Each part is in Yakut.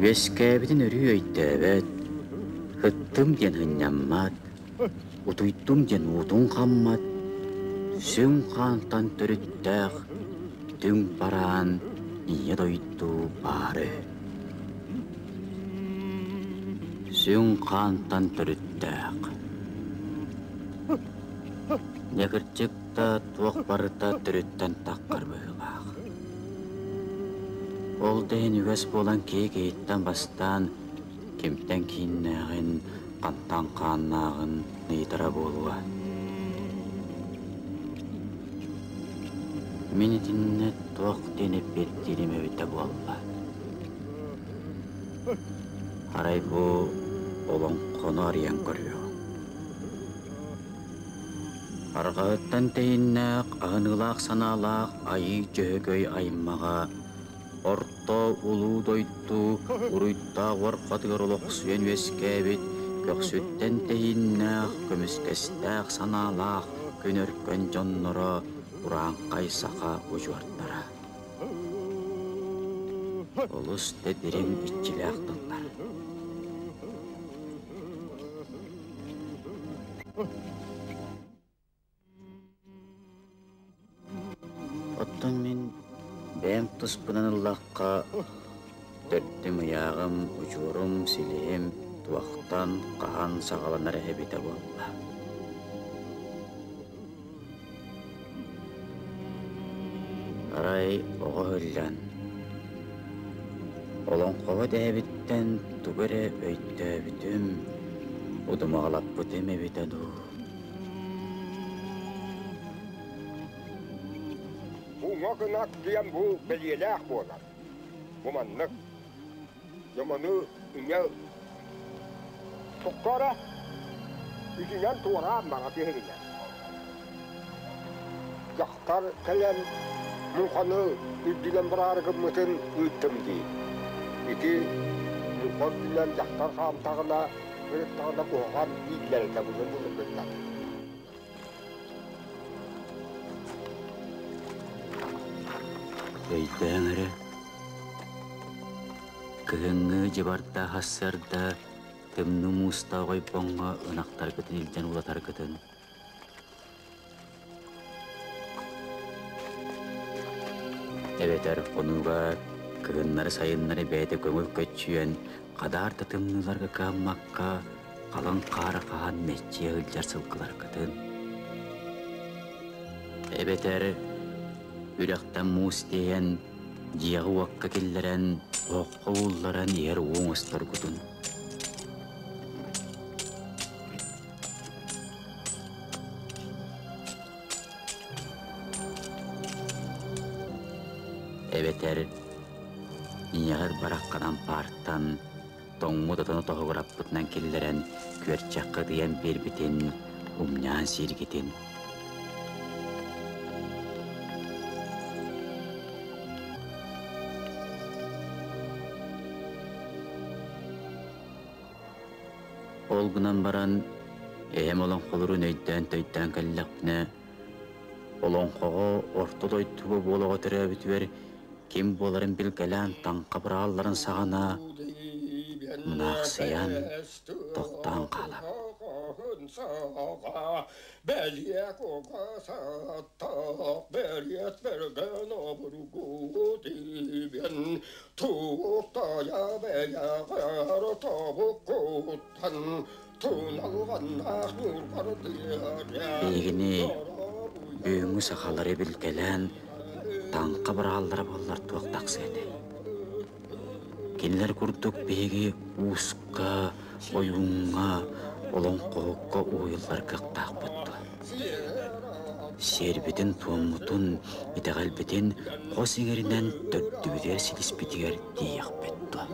Үөскээбитин өрүү өйдөөбөт, ыттым диэн ынньаммат, утуйдум диэн уутун хаммат, сүҥ хаантан төрүттээх түҥ бараан Ийэ дойду баары. Сүҥ хаантан төрүттээх. Дьэ кырдьык да туох барыта төрүттэн таххар быһыылаах. Ол да иһин үгэс буолан киһи киһиттэн бастаан кимтэн кииннээҕин, хантан хааннааҕын ыйытара буолуо. Мин итиннэ туох диэн эппиэттиирим эбитэ буолла. Арай бу олоҥхону арыйан көрүөҕүҥ. Арҕаһыттан тэйиннээх, аһыныылаах санаалаах Айыы Дьөһөгөй аймаҕа Орто улуу дойду уруйдаах уорҕатыгар олохсуйан үөскээбит көхсүттэн тэһииннээх, көмүскэстээх санаалаах күн өркөн дьонноро урааҥхай саха удьуордара. Олус да дириҥ иччилээх тыллар. Оттон мин бэйэм туспунан ыллахха, төрдүм ыйааҕым, удьуорум, силиһим туохтан, хаһан саҕаланар эбитэ буолла. Арай оҕо ыһыллан, олоҥхоһут эһэбиттэн тугу эрэ өйдөөбүтүм, удумаҕалаппытым эбитэ дуу. Уҥа гынат диэн бу бэлиэлээх буолар. Бу маннык. Дьомону ийэ туккара үтүнэн туораан бара түһэринэ. Дьахтар кэлэн муҥханы үрдүнэн бараары гыммытын ыыттым дии. Ити муҥха үрдүнэн дьахтар хаамтаҕына Ырыттаҕына куһаҕан дииллэр этэ былыр былыргыттан. Өйдөөн эрэ, кыһыҥҥы дьыбардаах сарсыарда тымныы муустаах ойбоҥҥо ынахтаргытын илдьэн улатаргытын. Эбэтэр хонууга кыһыннары-сайыннары бэйэтэ көҥүл көччүйэн, хадаар да тымныыларга кыһаммакка, халыҥ хаары хаһан мэччийэ сылдьар сылгыларгытын. Эбэтэр үрэхтэн муус тиэйэн, дьиэҕэ-уокка киллэрэн, оһоххо уулларан иһэр уу оҥосторгутун. Эбэтэр ийэҕэр барахханан паартан тоҥмут отону тоһугураппытынан киллэрэн күөрчэххэ ытыйан биэрбитин умньаан сииргитин. Ол гынан баран, эһэм олоҥхолорун өйдөөн-төйдөөн кэллэхпинэ, олоҥхоҕо орто дойдуга буолаҕа төрөөбүтүгэр ким буоларын билгэлээн таҥха быраҕалларын саҕана мунаахсыйан, тохтоон хаалар. Биһигини бүгүҥҥү сахалары билгэлээн таҥха быраҕаллара буоллар туох тахсыа этэй? Кинилэр курдук биһиги ууска, ойууҥҥа, олоҥхоһукка уһуйуллар кыахтаахпыт дуо? Сиэрбитин-туоммутун, итэҕэлбитин хос иҥэринэн төрдүбүтүгэр силиспитигэр тиийиэхпит дуо?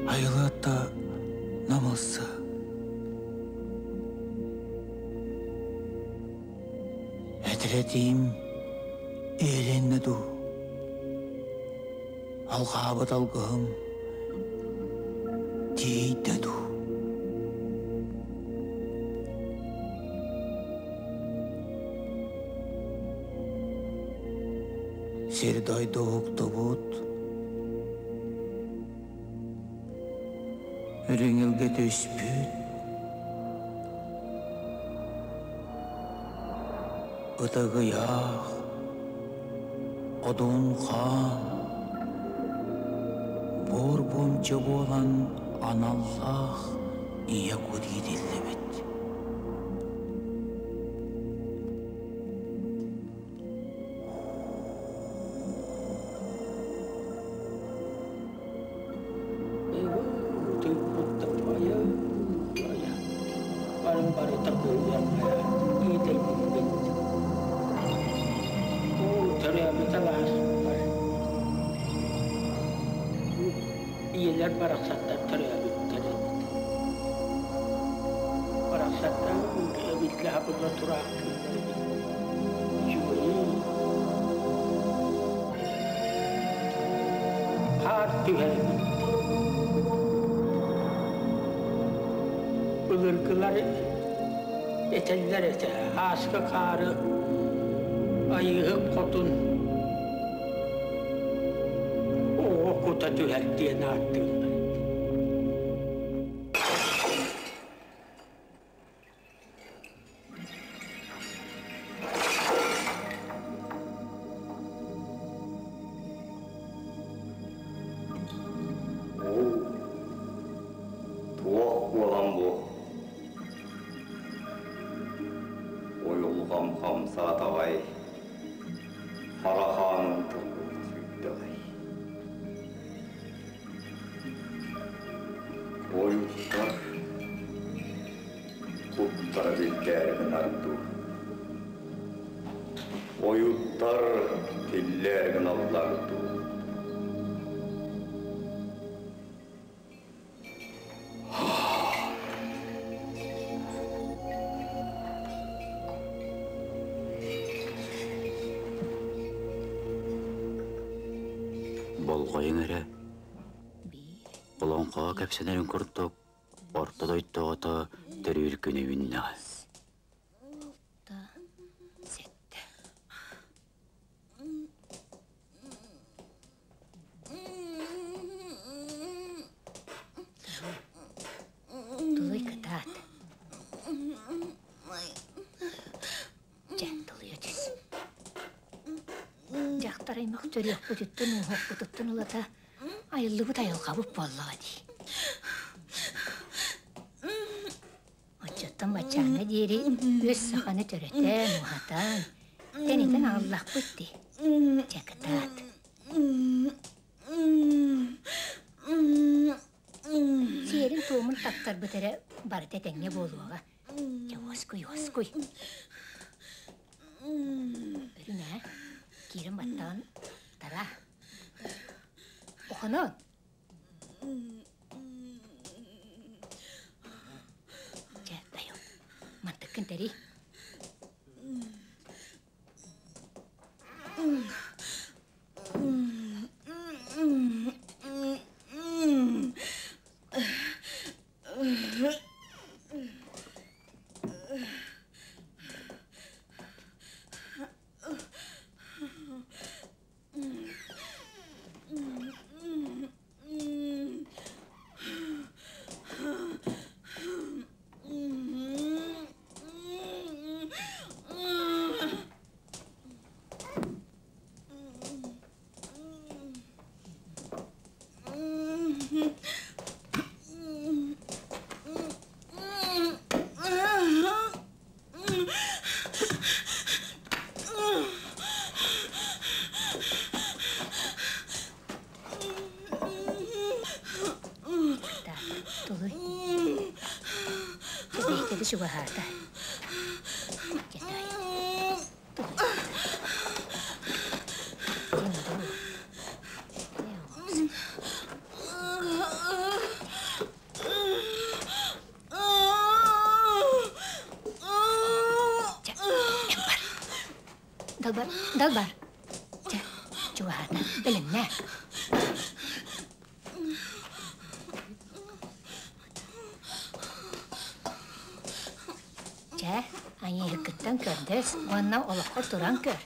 Айылыатта намылсы. Этилэтиим иһилиннэ дуу. Алҕаабыт алгыһым тиийдэ дуу. Сир-дойду уһуктубут, үрүҥ илгэ түспүт, ытыгыйаах, одун хаан, буор-буомча буолан аналлаах ийэ кут иитиллибит. Ийэлэр барахсаттар төрөөбүттэр эбит. Барахсаттар эбиллэ хабылла тураахтыыллар эбит. Үчүгэйин. Хаар түһэр эбит. Былыргылар этэллэр этэ, ааска хаары айыыһык хотун оҕо кута түһэр диэн ааттыыллар. Туох буолан бу уйулҕам хамсаатаҕай, хара хааным тыллыбыт сүүрдэҕэй. Ойуттар. Куттара биллээри гынар дуу? Ойуттар тиллээри гыналлар дуу? Болҕойуҥ эрэ, олоҥхоҕо кэпсэнэрин курдук, орто дойду оҕото төрүүр күнэ үүннэҕэ. Тулуй кытаат. Дьэ, тулуйа түс. Дьахтар аймах төрүөхпүтүттэн ууһуохпутуттан ылата айыллыбыт айылҕабыт буоллаҕа дии. Оччоттон баччааҥҥа диэри үс саханы төрөтөн, уһатан, тэнитэн аҕаллахпыт дии. Дьэ, кытаат. Сиэрин-туомун таптарбыт эрэ барыта этэҥҥэ буолуоҕа. Дьэ, уоскуй, уоскуй. Өрүнэ, киирэн баттаҕын тараа. Охоноон! Чэ, дайыл, мантыккын тэрий. Так, тулуй. Бэйтэли чугаһаата. Далбар, далбар. Чэ, чугаһаата, бэлэмнээ. Чэ, айыыһыккыттан көрдөс уонна олоххо туран көр.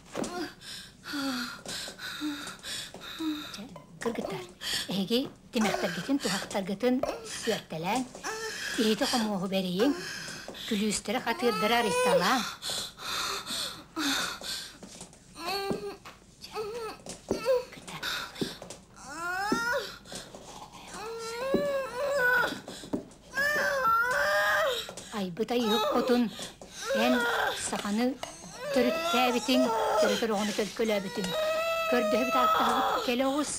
Чэ, кыргыттар, эһиги тимэхтэргитин, туһахтаргытын сүөртэлээн, иһити-хомуоһу бэрийиҥ, күлүүстэри хатыырдары арыйталааҥ. Айбыт айыһык хотун эн саханы төрүттээбитиҥ, төрөтөр оҕону төлкөлөөбүтүҥ. Көрдөһөбүт ааттаһабыт кэлэ оҕус,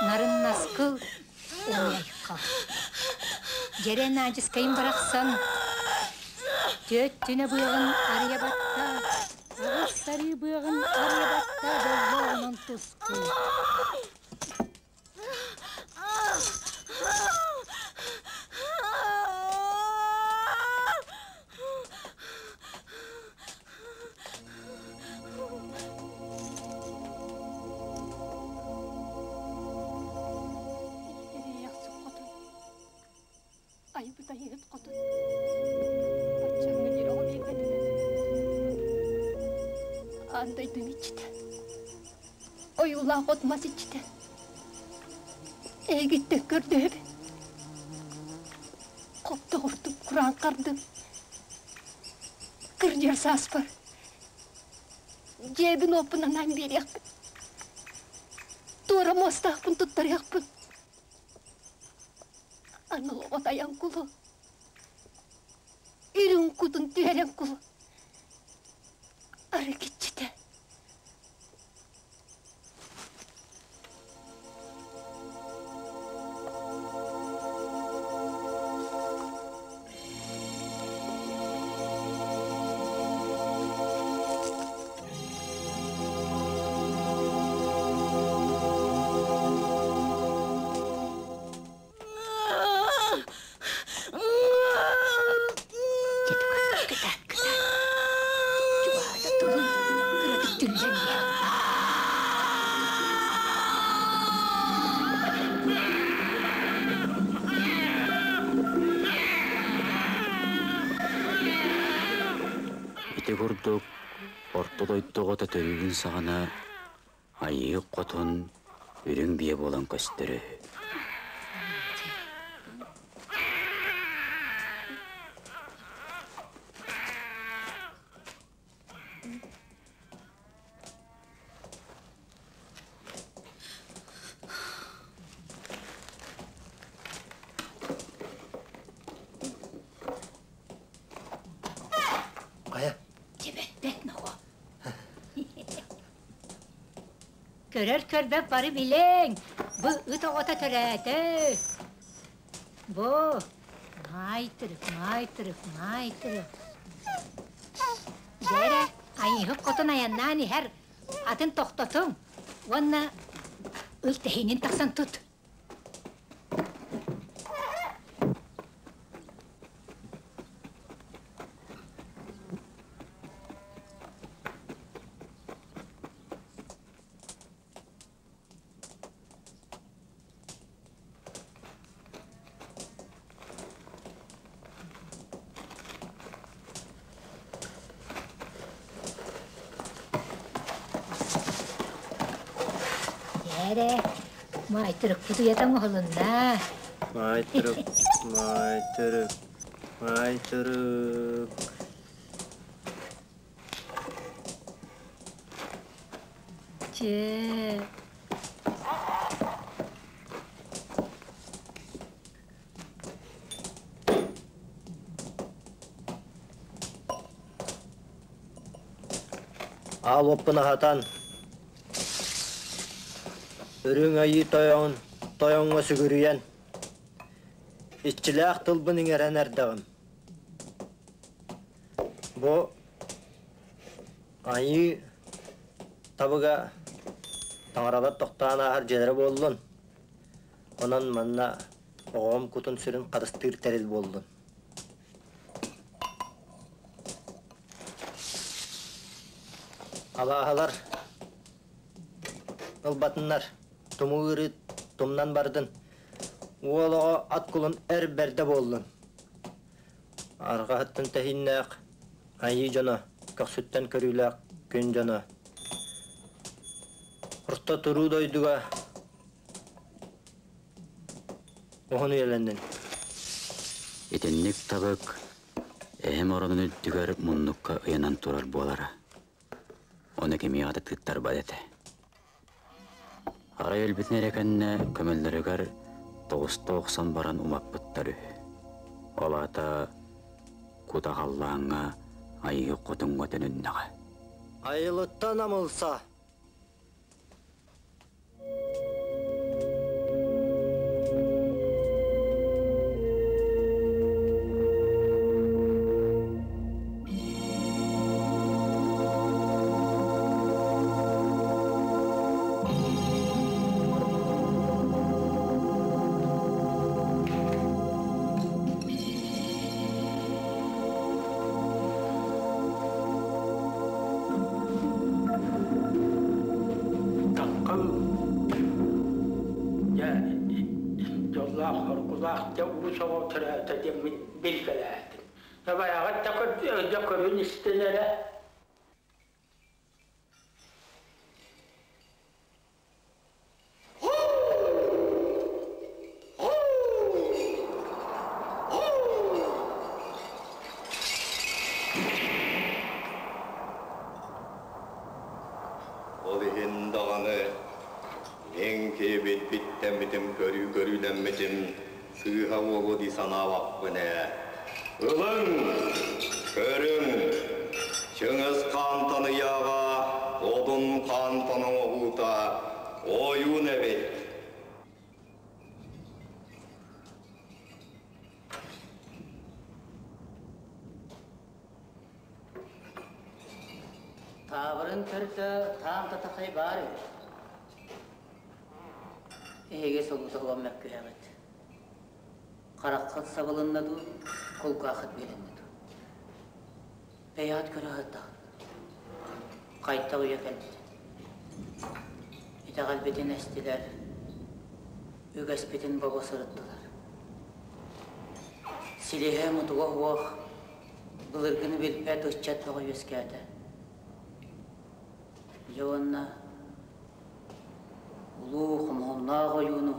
нарын наскыл, уруй-айхал. Дьэрэ Наадьыскайым барахсан түөт түнэ быаҕын арыйа батта, аҕыс сарыы быаҕын арыйа батта дьоллооҕунан туску. Айбыт айыһыт хотун баччааҥҥа диэри оҕо биэрбэтинэн аан дойдум иччитэ ойуулаах от мас иччитэ эйигиттэн көрдөһөбүн хоптоҕурдук кураан хардым кырдьар сааспар дьиэбин уоппун анаан биэриэхпин туора муостаахпын туттарыахпын Аны отайан кулу, үрүҥ кутун түһэрэн кулу, арыкиччитэ. Ити курдук орто дойду оҕото төрүүрүн саҕана Айыы Хотун үрүҥ биэ буолан көстөрө үһү. Хайа? Чэбэппэт ноҕо. Көрөр көрбөт бары билиҥ, бу ыт оҕото төрөөтө. Бу маайтырык, маайтырык, маайтырык. Дьэ эрэ, айыыһыт хотун айаннаан иһэр, атын тохтотуҥ уонна ыл тэһиинин тахсан тут. Дьэ, маайтырыкпыт уйата оҥоһулунна. Маайтырык, маайтырык, маайтырык. Чэ. Аал уоппун аһатан, үрүҥ айыы тойон тойоҥҥо сүгүрүйэн, иччилээх тылбын иҥэрэн эрдэҕим. Бу айыы табыга таҥаралар тохтоон ааһар дьиэлэрэ буоллун. Онон манна оҕом кутун-сүрүн харыстыыр тэрил буоллун. Абааһылар ылбатыннар, тумуу ыарыы тумнан бардын, уол оҕо ат кулун эр бэрдэ буоллун. Арҕаһыттан тэһииннээх айыы дьоно, көхсүттэн көрүүлээх күн дьоно. Орто туруу дойдуга Уһун үйэлэннин. Итинник табык эһэм оронун үрдүгэр муннукка ыйанан турар буолара. Ону кимиэхэ да тыыттарбат этэ. Арай өлбүтүн эрэ кэннэ көмөллөрүгэр тоҕуста охсон баран умаппыттар үһү. Ол аата кута халлааҥҥа айыы хотуҥҥа төнүннэҕэ. Айылыттан амылса Таккын дьэ дьоллоох хоргулаах дьэ уус оҕо төрөөтө диэммин билгэлээтим. Табайаҕыт да көрүн истин эрэ. Ол иһин даҕаны мин киһибит биттэммитим, көрүү-көрүүлэммитим сыыһа буолуо дии санаабаппын ээ. Ылыҥ, көрүҥ, Чыҥыс хаантан ыйааҕа, Одун хаантан оҥоһуута ойуун эбит. Таабырын төрдө таам татахай баар үһү. Эһиги солбутуһугар мөккүһэҕит. Хараххыт сабылынна дуу, кулгааххыт биэлэннэ дуу. Бэйэҕит көрө сыттаҕыт. Хайдах үйэ кэлбит. Итэҕэлбитин эстилэр, үгэспитин бобо сырыттылар. Силиһэ мутуга суох. Былыргыны билбэт ыччат бөҕө үөскээтэ. Дьэ уонна улуу хомуһуннаах ойууну,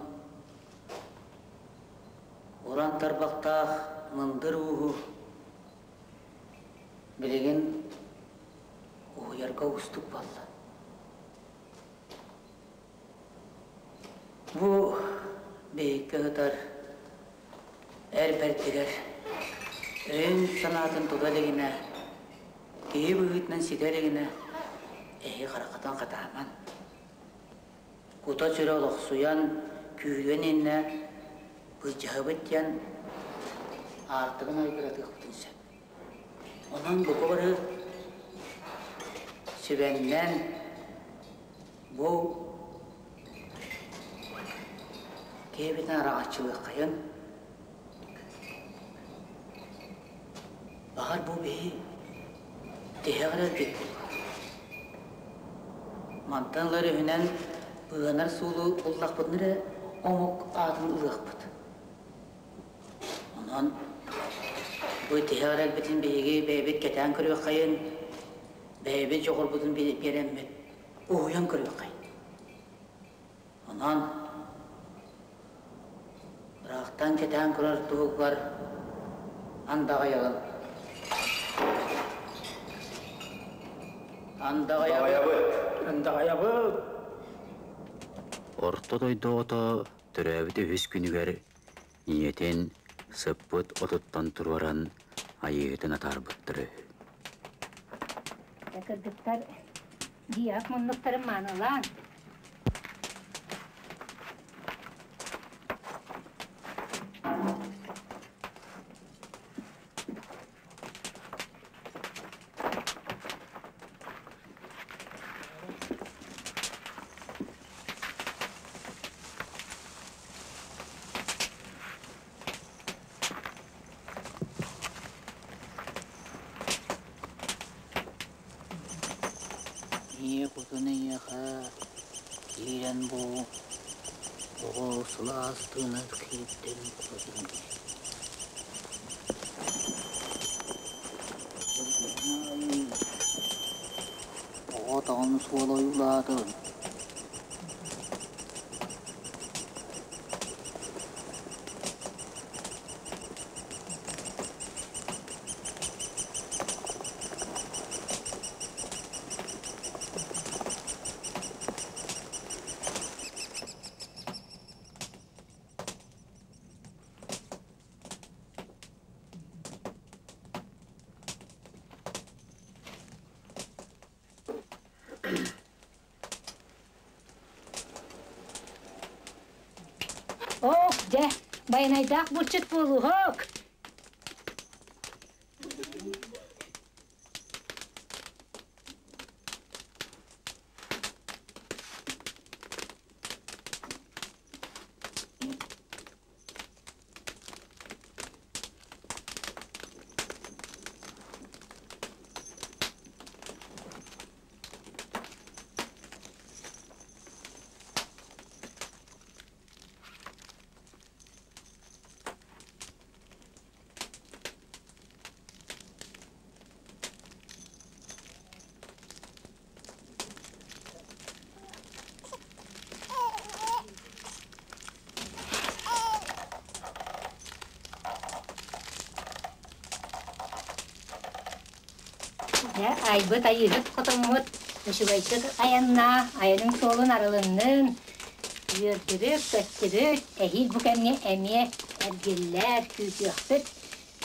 уран тарбахтаах мындыр ууһу билигин уһуйарга уустук буолла. Бу биһикки ыытар эр бэрдигэр өйүн-санаатын тута илигинэ, киһи быһыытынан ситэ илигинэ эһи хараххытын хатааман, кута-сүрэ олохсуйан, күүрүөн иннэ былдьаһабыт диэн аартыгын айгыратыахпытын сөп. Онон бука бары сүбэннэн бу киһибитин араҥаччылыаххайын. Баҕар бу биһи тиһэҕэр эргит буолуо. Мантан ылар үһүнэн быыһанар суолу буллахпытына эрэ омук аатын ылыахпыт. Онон бу тиһэҕэр эрбитин биһиги бэйэбит кэтээн көрүөххэйин, бэйэбит дьоҕурбутун биэрэммит уһуйан көрүөххэйин. Онон ыраахтан кэтээн көрөр туһугар андаҕайаҕын. Андаҕайабыт. Андаҕайабыт. Орто дойду оҕото төрөөбүт үһүс күнүгэр ийэтин сыппыт отуттан туруоран айыыһытын атаарбыттар үһү. Кыргыттар дьиэҕэ муннуктарын маанылаан Ийэ кутун эйиэхэ киирэн бу оҕо сылаас тыына киирдин кутун Оҕо тоҕон суол ойуулаатын. Ок, дьэ, байанайдаах булчут буолуһук. Дьэ, айбыт айыыһыт хотоммут үчүгэйдик айаннаа, айанын суолун арылыннын, үөрдүбүт, көттүбүт, эһиил бу кэмҥэ эмиэ эргиллэр, күүтүөхпүт.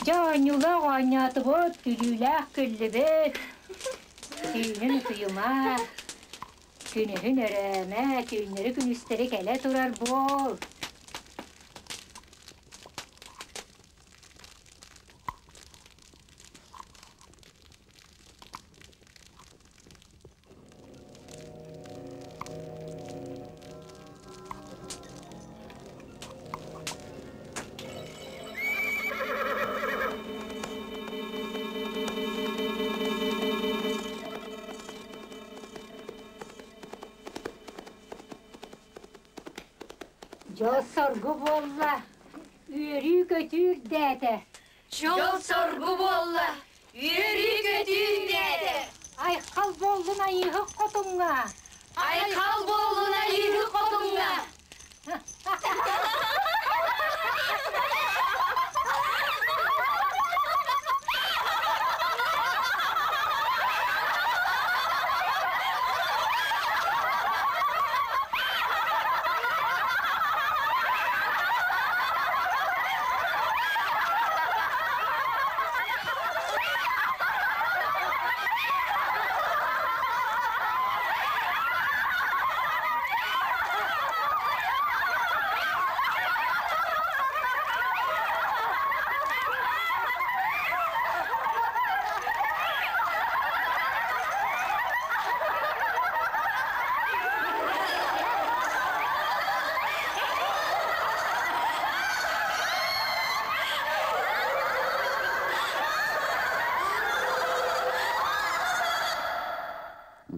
Дьэ, оонньуулаах оонньоотубут, күлүүлээх күллүбүт. Түүнүн утуйума, күнүһүн өрөөмө, түүннэри-күнүстэри кэлэ турар буол. Дьол-соргу буолла, үөрүү-көтүү үрдээтэ. Дьол-соргу буолла, Үөрүү-көтүү үүнээтэ. Айхал буоллун айыыһык хотуҥҥа. Айхал буоллун айыыһык хотуҥҥа.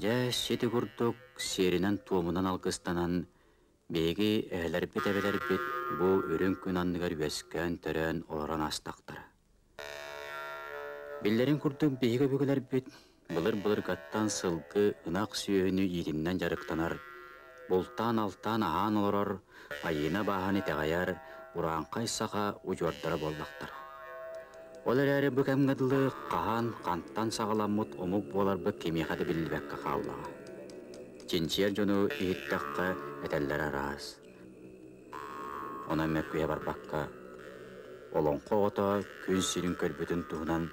Дьэ, сити курдук сиэринэн-туомунан алгыстанан, биһиги эһэлэрбит-эбэлэрбит бу үрүҥ күн анныгар үөскээн-төрөөн олорон аастахтара. Биллэрин курдук биһиги өбүгэлэрбит былыр-былыргаттан сылгы, ынах сүөһүнү иитиннэн дьарыктанар, бултаан-алтаан аһаан олорор, айыына-бааһын итэҕэйэр урааҥхай саха удьуордара буоллахтара. Ол эрээри бу кэмҥэ дылы хаһан, хантан саҕаламмыт омук буоларбыт кимиэхэ да биллибэккэ хааллаҕа. Чинчийэр дьону иһиттэххэ этэллэрэ араас. Онон мөккүһэ барбакка, олоҥхо оҕото күн сирин көрбүтүн туһунан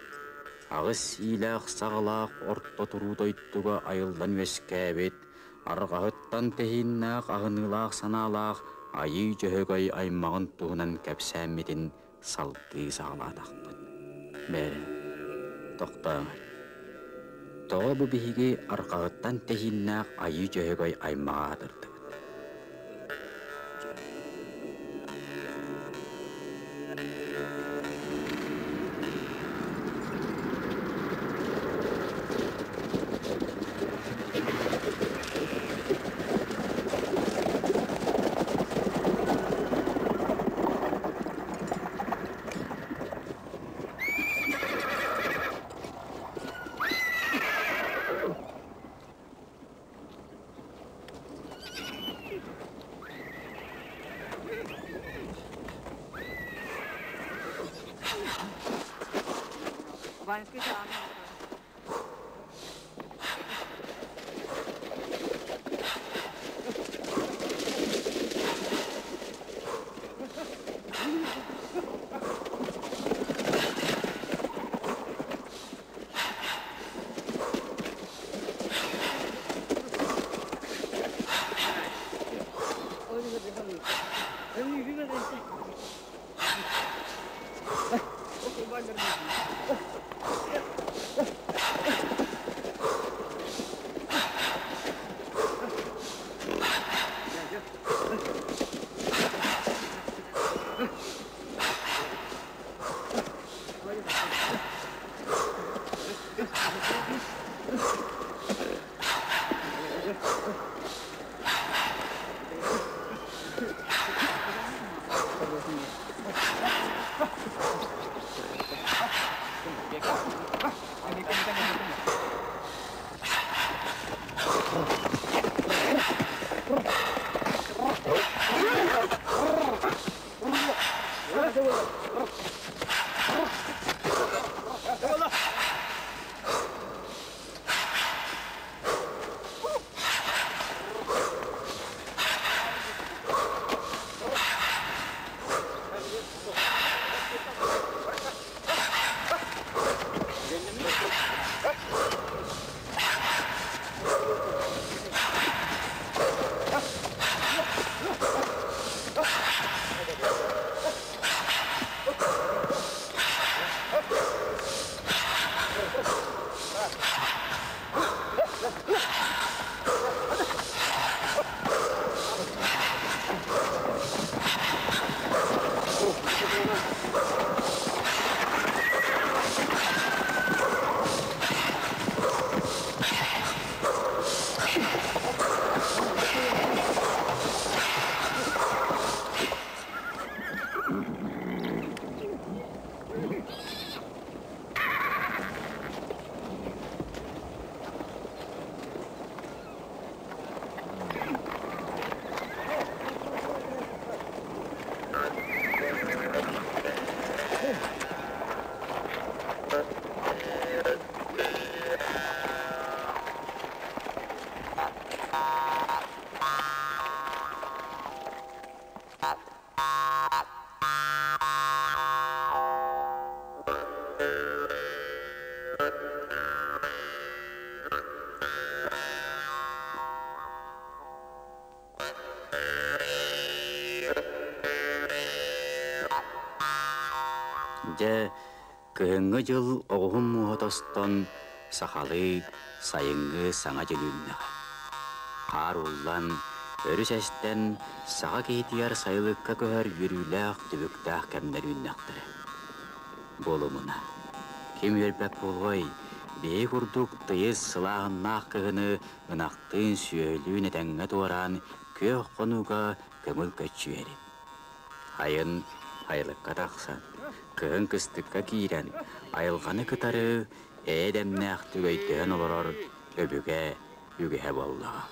аҕыс иилээх-саҕалаах орто туруу дойдуга айыллан үөскээбит, арҕаһыттан тэһииннээх аһыныылаах санаалаах Айыы Дьөһөгөй аймаҕын туһунан кэпсээммитин салгыы саҕалаатахпыт. Бээрэ, тохтооҥ эрэ. Тоҕо бу биһиги арҕаҕыттан тэһииннээх Айыы Дьөһөгөй аймаҕа аатырдыбыт? Дьэ, кыһыҥҥы дьыл оҕуһун мууһа тостон, сахалыы сайыҥҥы саҥа дьыл үүннэҕэ. Хаар ууллан, өрүс эстэн, саха киһитигэр сайылыкка көһөр үөрүүлээх, түбүктээх кэмнэр үүннэхтэрэ. Буолумуна. Ким үөрбэт буолуой, биһи курдук тыйыс сылааһыннаах кыһыны ынахтыын, сүөһүлүүн этэҥҥэ туораан күөх хонууга көҥүл көччүйэрин. Айын айылыкка тахсан, кыһын кыстыкка киирэн, айылҕаны кытары эйэ-дэмнээхтик өйдөһөн олорор өбүгэ үгэһэ буоллаҕа.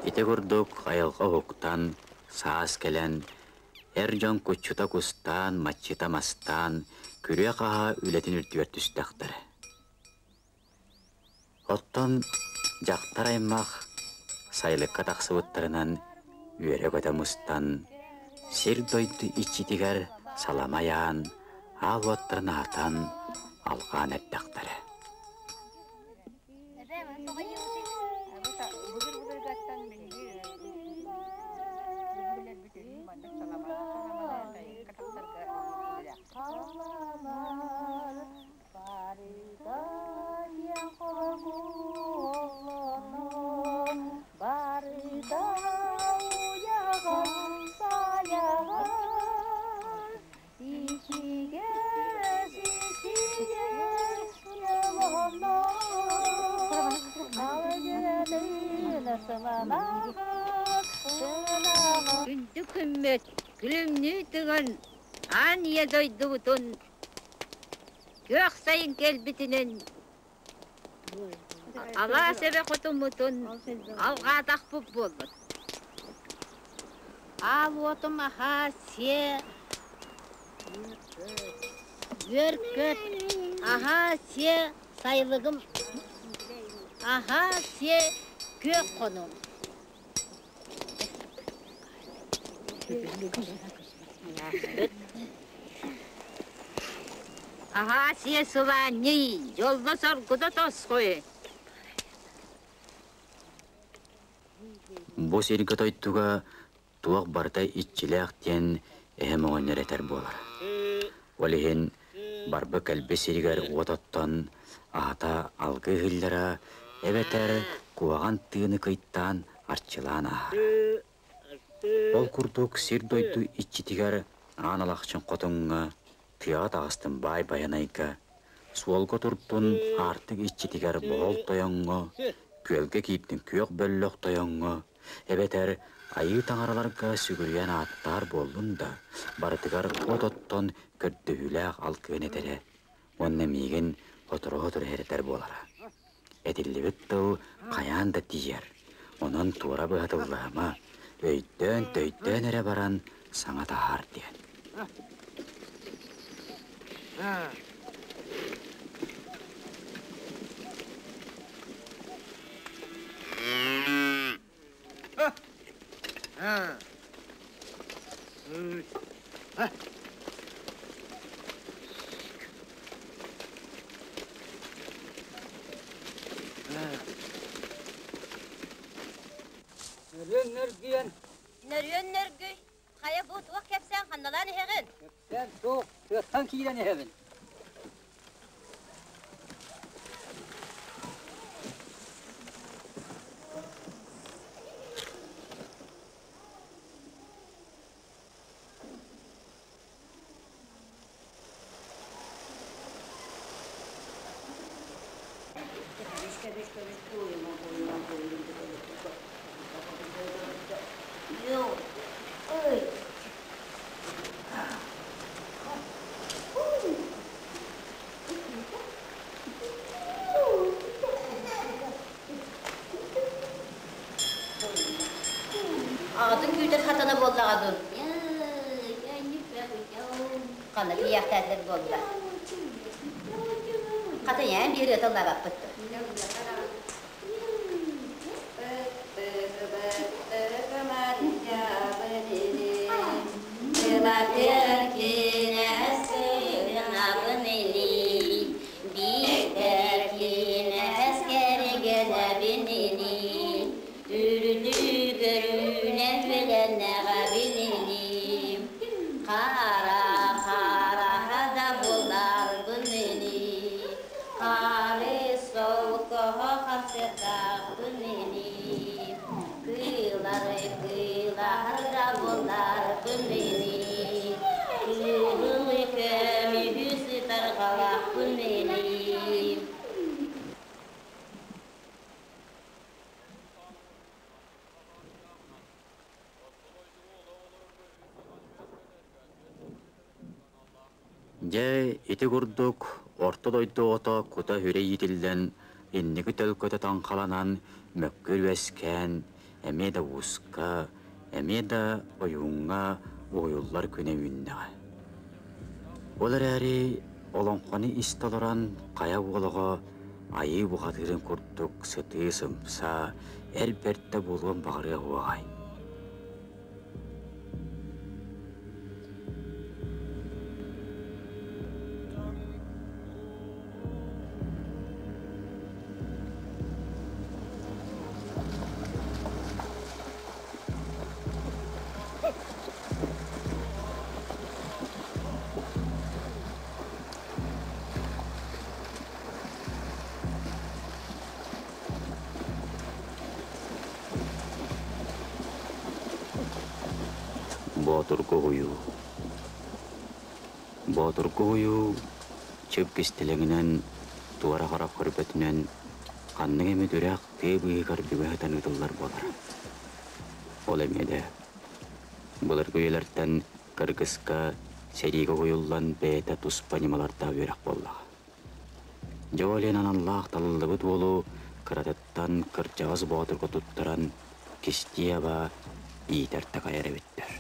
Ити курдук айылҕа уһуктан, саас кэлэн, эр дьон куччута кустаан, маччыта мастаан, күрүө-хаһаа үлэтин үрдүгэр түстэхтэрэ. Оттон дьахтар аймах сайылыкка тахсыбыттарынан үөрэ-көтө мустан, сир-дойду иччитигэр салама ыйаан, аал уоттарын аһатан, алҕаан эрдэхтэрэ. Күндү күммүт күлүмнүү тыган аан ийэ дойдубутун күөх сайын кэлбитинэн алаас эбэ хотуммутун алҕаатахпыт буолбут. Аал уотум аһаа сиэ үөр-көт аһаа сиэ сайылыгым аһаа сиэ күөх хонуум. Аһаа сиэ сылаанньый, дьолло-соргута тосхой. Бу сиргэ дойдуга туох барыта иччилээх диэн эһэм оҕонньор этэр буолара. Ол иһин барбы-кэлби сиригэр уот оттон аһата алгыы иһиллэрэ эбэтэр куһаҕан тыыны кыйтаан арчылаан ааһара. Ол курдук сир-дойду иччитигэр Аан Алахчын хотуҥҥа, тыаҕа таҕыстым Баай Байанайга, суолга турдун аартык иччитигэр Моҕол Тойоҥҥо, күөлгэ киирдин Күөх Бөллөх Тойоҥҥо, эбэтэр Айыы таҥараларга сүгүрүйэн ааттаар буоллун да, барытыгар уот оттон көрдөһүүлээх алгыан этэрэ уонна миигин сотору-сотору эрэтэр буолара. Этиллибит тыл хайаан да тиийэр, онон туора быһатыллаама, өйдөөн-төйдөөн эрэ баран саҥа таһаар диэн. Нөрүөн нөргүйэн. Нөрүөн нөргүй. Хайа бу туох кэпсээн ханналаан иһэҕин? Кэпсээн суох, тыаттан киирэн иһэбин. Аҕатын күүтэр хатана буоллаҕа дуу? Ханна тиийээхтээтилэр буолла? Хата ийэм биир ыталлаабаппыт дуо? Дьэ, ити курдук орто дойду оҕото кута-сүрэ иитиллэн, инники төлкөтө таҥхаланан, мөккүөр үөскээн, эмиэ да ууска, эмиэ да ойууҥҥа уһуйуллар күнэ үүннэҕэ. Ол эрээри олоҥхону истэ олорон хайа уол оҕо айыы бухатыырын курдук сытыы-сымса, эр бэрдэ буолуон баҕарыа уоҕай. Боотургу уһуйуу Боотургу уһуйуу чып кистэлэҥинэн, туора харах көрбөтүнэн ханнык эмит үрэх тыа быыһыгар бүгэ сытан ыытыллар буолара. Ол эмиэ да былыргы үйэлэртэн кыргыска, сэриигэ уһуйуллан бэйэтэ туспа ньымалардаах үөрэх буоллаҕа. Дьэ ол иһин аналлаах талыллыбыт уолу кыратыттан кырдьаҕас боотурга туттаран кистии-аба иитэр-такайар эбиттэр.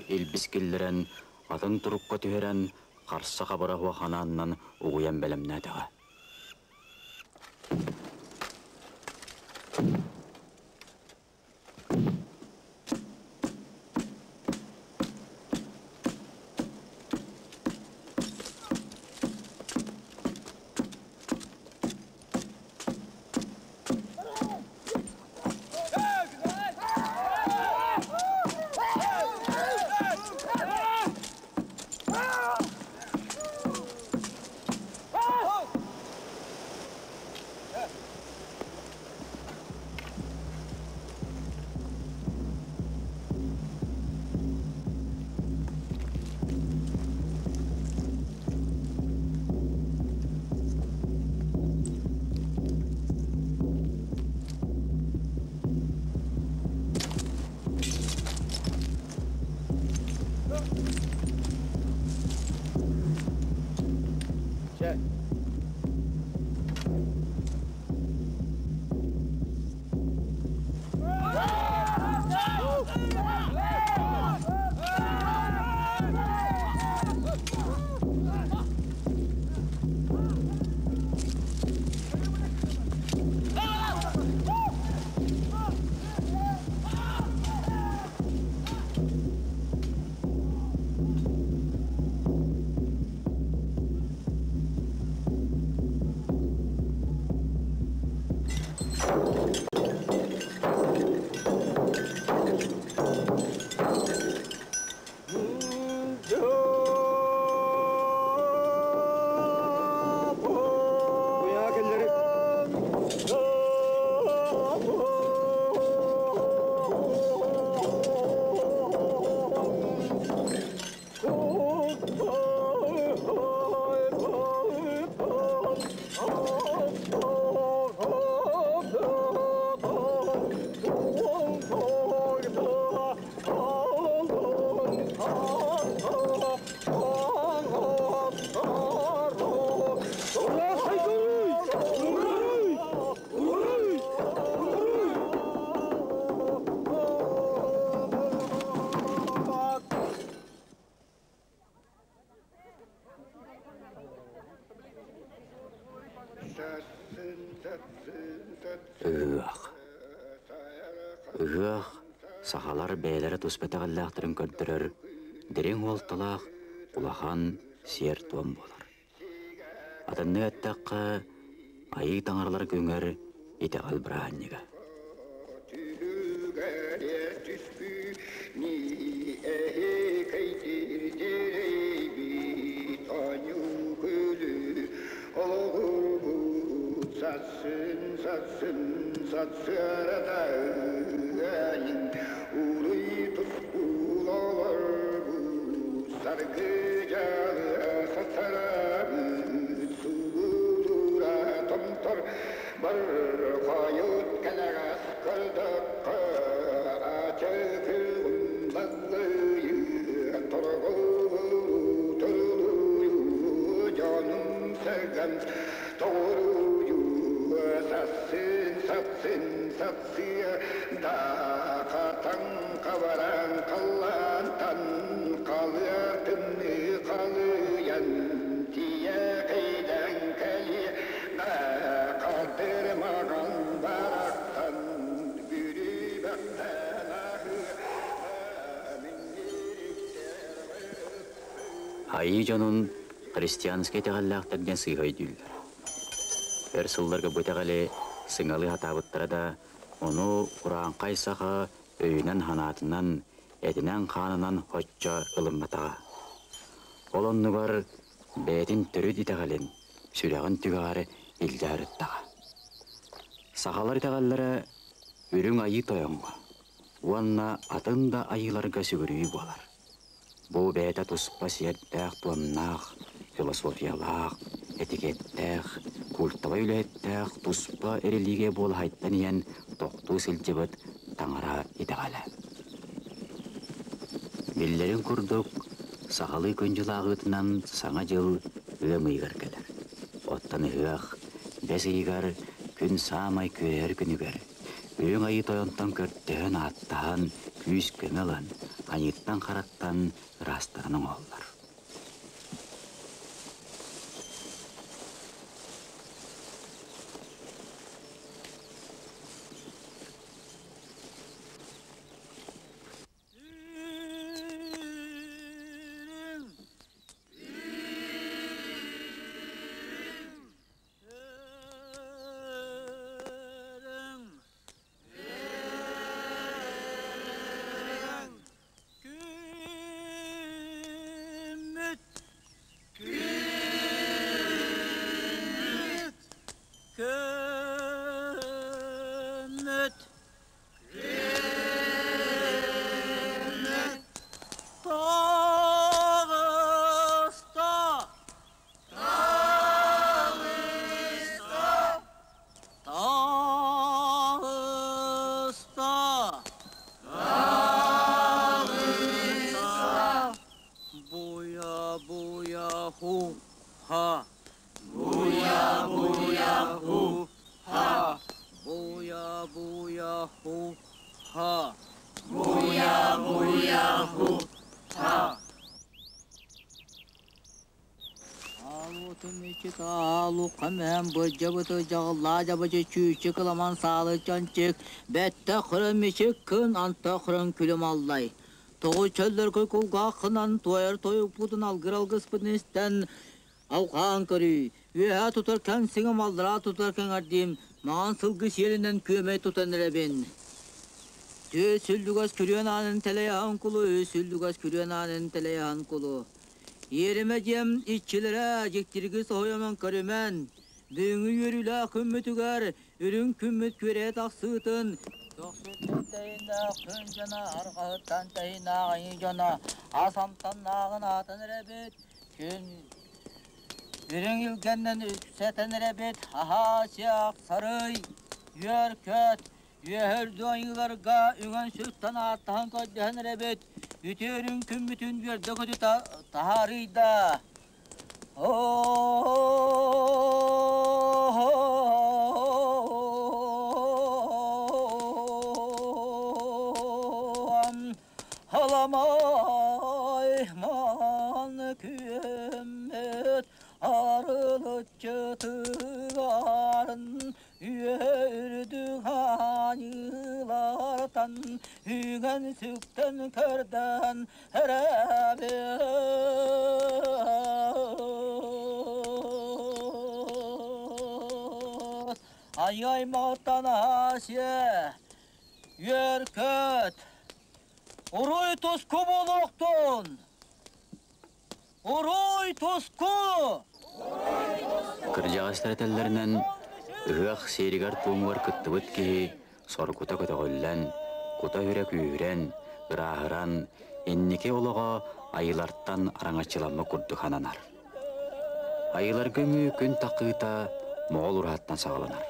илбис киллэрэн, атын турукка түһэрэн, харса-хабыра хуоханааннан угуйан бэлэмнээтэҕэ. Ыһыах. Ыһыах сахалар бэйэлэрэ туспа итэҕэллээхтэрин көрдөрөр дириҥ уолталаах улахан сиэр-туом буолар. Атыннык эттэххэ, Айыы таҥаралар күҥэр итэҕэл бырааһынньыга. Айыы дьонун христианскай итэҕэллээхтэр диэн сыыһа өйдүүллэр. Өр сылларга бу итэҕэли сыҥалыы сатаабыттара да, ону урааҥхай саха өйүнэн-санаатынан, этинэн-хаанынан оччо ылымматаҕа. Ол оннугар бэйэтин төрүт итэҕэлин, сүрэҕин түгэҕэр илдьэ сырыттаҕа. Сахалар итэҕэллэрэ Үрүҥ Айыы Тойоҥҥо уонна атын да айыыларга сүгүрүйүү буолар. Бу бэйэтэ туспа сиэрдээх-туомнаах, философиялаах, этикеттээх, культовай үлэһиттээх туспа религия буолаһайтан иһэн тохтуу сылдьыбыт таҥара итэҕэлэ. Биллэрин курдук, сахалыы күн дьыл ааҕыытынан Саҥа дьыл ыам ыйыгар кэлэр. Оттон ыһыах бэс ыйыгар күн саамай күөйэр күнүгэр, Үрүҥ Айыы Тойонтон көрдөһөн-ааттаһан, күүс-көмө ылан, Айыыттан-хараттан ыраастарын оҥоһуллар. Жабычы чүүчү кыламан саалы чанчык, бәтті қырын мечік күн анта қырын күлім аллай. Тоғы чөллер кулгақынан тойыр тойық бұдын алгыр алгыспын істен алған көрі. Үйә тұтар кән сіңім алдыра тұтар кән ардим, маған сылгы селінен көмей тұтан рәбін. Тө сүлдүгас күрен анын телеян кулу, сүлдүгас күрен анын телеян кулу. Ереме жем иччилere жектирги соһойомон көрүмэн. Бүгүнгү үөрүүлэ күммүтүгэр, үрүҥ күммүт күөрэ тахсыытын. Тохсуттан күн жана, арҕаһыттан тэйинэ айыы дьоно, асамтаннааҕын аатан эрэбит, күн үрүҥ илгэннэн үксэтэн эрэбит, аһаа сиэх сарый, үөр көт, үөһөрдү айыыларга үҥэн сүттэн ааттаһан көрдөһөн эрэбит, үтүөрүҥ күммүтүн үөрдэ көтү таһаарыйда. Halamay man kümet arılıçı tıgarın ürdü hanılardan ügen sükten körden herebet. Ay ay mağtan asye, yerköt, Уруй туску болуқтун! Уруй туску! Кырдьаҕастар этэллэринэн ыһыах сиэригэр-туомугар кыттыбыт киһи соргута көтөҕүллэн, кута-үрэ күүһүрэн, ырааһыран, инники олоҕо айылартан араҥаччыламмыт курдук сананар. Айыларга үҥүү күн таххыыта Моҕол ураһаттан саҕаланар.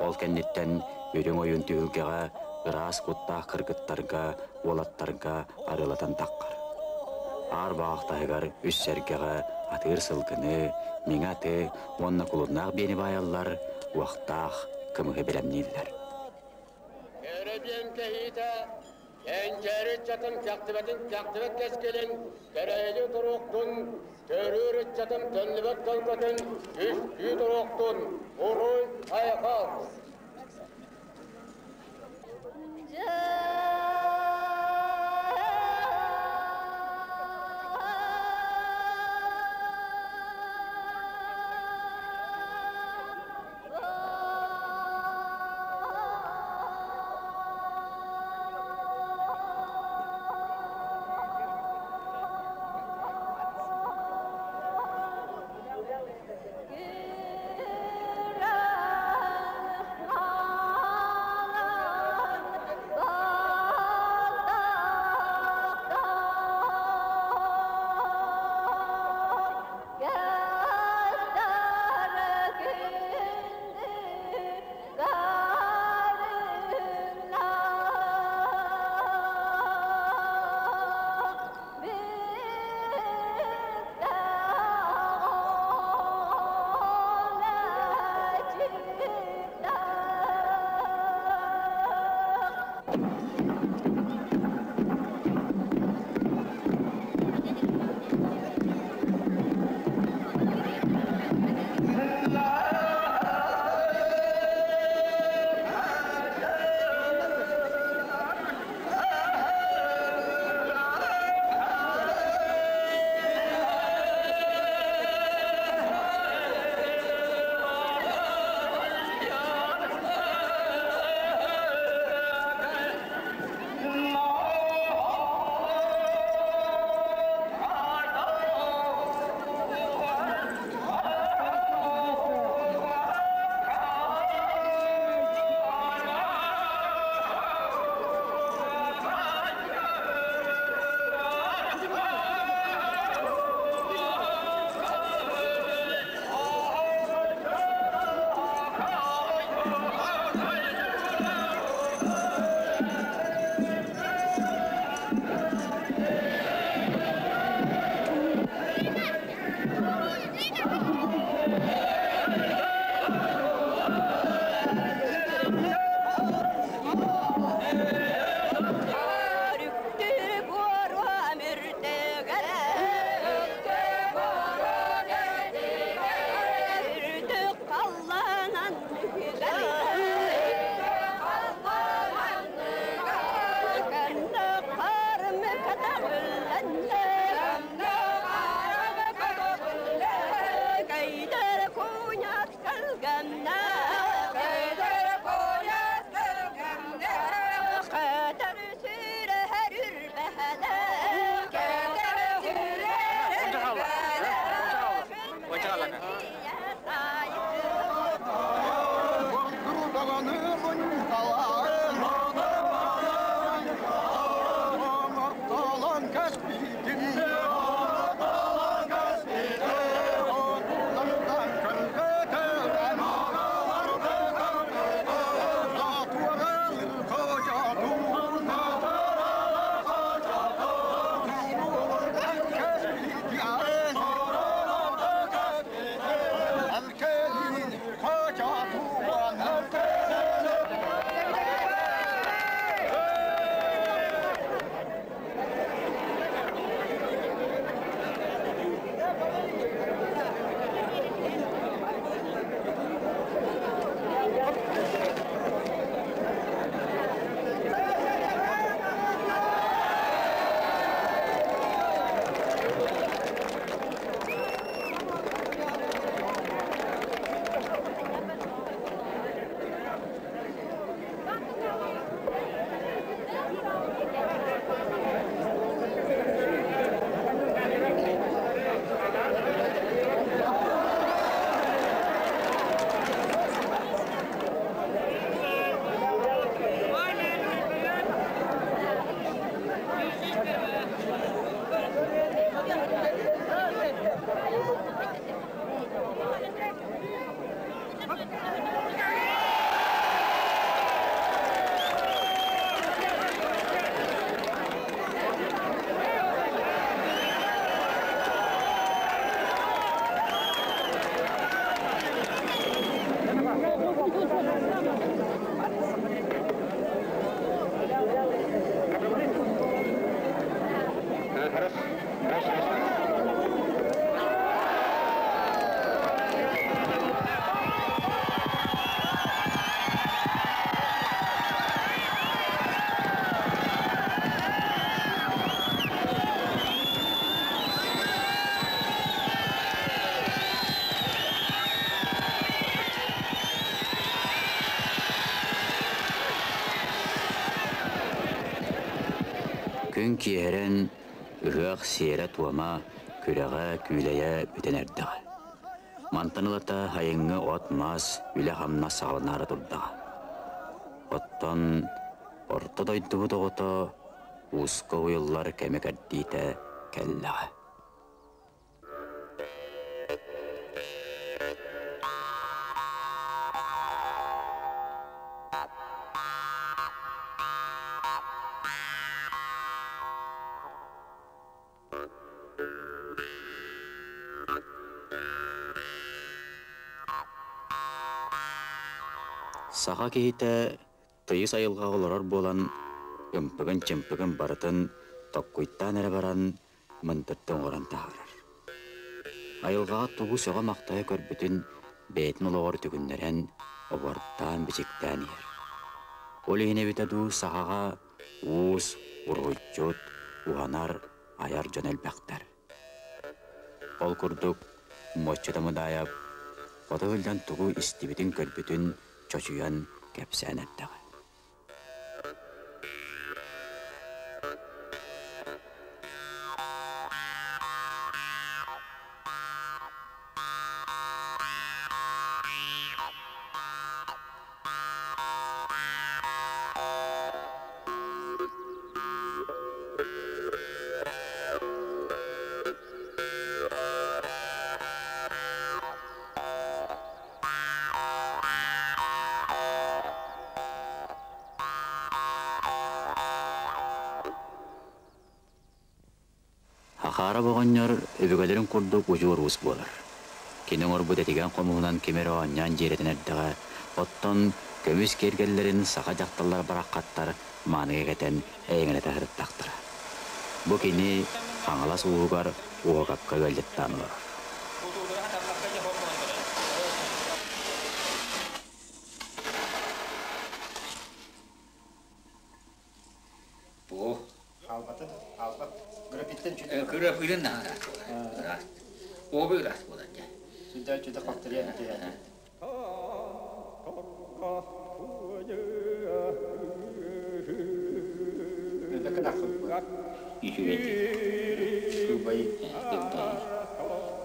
Ол кэнниттэн үрүҥ ойуун түһүлгэҕэ ыраас куттаах кыргыттарга, уолаттарга арыалатан таххар. Аар баҕах таһыгар үс сэргэҕэ атыыр сылгыны, миҥэ аты уонна кулуннаах биэни баайаллар, уохтаах кымыһы бэлэмнииллэр. Кэрэ кэһиитэ кэнчээри ыччатын кэхтибэтин кэхтибэт кэскилин кэрэйли туруохтун, төрүүр ыччатын төннүбэт төлкөтүн үстүү туруохтун, уруй айхал! Күн киэһэрэн ыһыах сиэрэ-туома, күрэҕэ, күүлэйэ бүтэн эрдэҕэ. Мантан ылата сайыҥҥы от-мас, үлэ-хамнас саҕаланаары турдаҕа. Оттон орто дойдубут оҕото ууска уйуллар кэмэ-кэрдиитэ кэллэҕэ. Саха киһитэ тыйыс айылҕаҕа олорор буолан, ымпыгын-чымпыгын барытын токкуйтаан эрэ баран мындырды оҥорон таһаарар. Айылҕаҕа тугу сөҕө-махтайа көрбүтүн бэйэтин олоҕор түгүннэрэн, обуортаан-бичиктээн иһэр. Ол иһин эбитэ дуу сахаҕа уус, уруһуйчут, уһанар, айар дьон элбэхтэр. Ол курдук, Муочча Мыдаайап хоту сылдьан тугу истибитин-көрбүтүн чочуйан кэпсээн эрдэҕэ. Хахаарап оҕонньор өбүгэлэрин курдук удьуор уус буолар. Кини оҥорбут этигэн хомуһунан ким эрэ оонньоон дьиэрэтэн эрдэҕэ, оттон көмүс киэргэллэрин саха дьахталлара бараххаттар мааныга кэтэн эйэҥэлэтэ сырыттахтара. Бу кини Хаҥалас ууһугар Уһукапка ыалдьыттаан олорор. Бу Хаалбата, хаалбат. Графиттан чүтэ. Графиттан наһаа ыраас. Обы ыраас буолар дьэ. Сүдэ чүтэ халтарыйа битэ. Үчүгэй.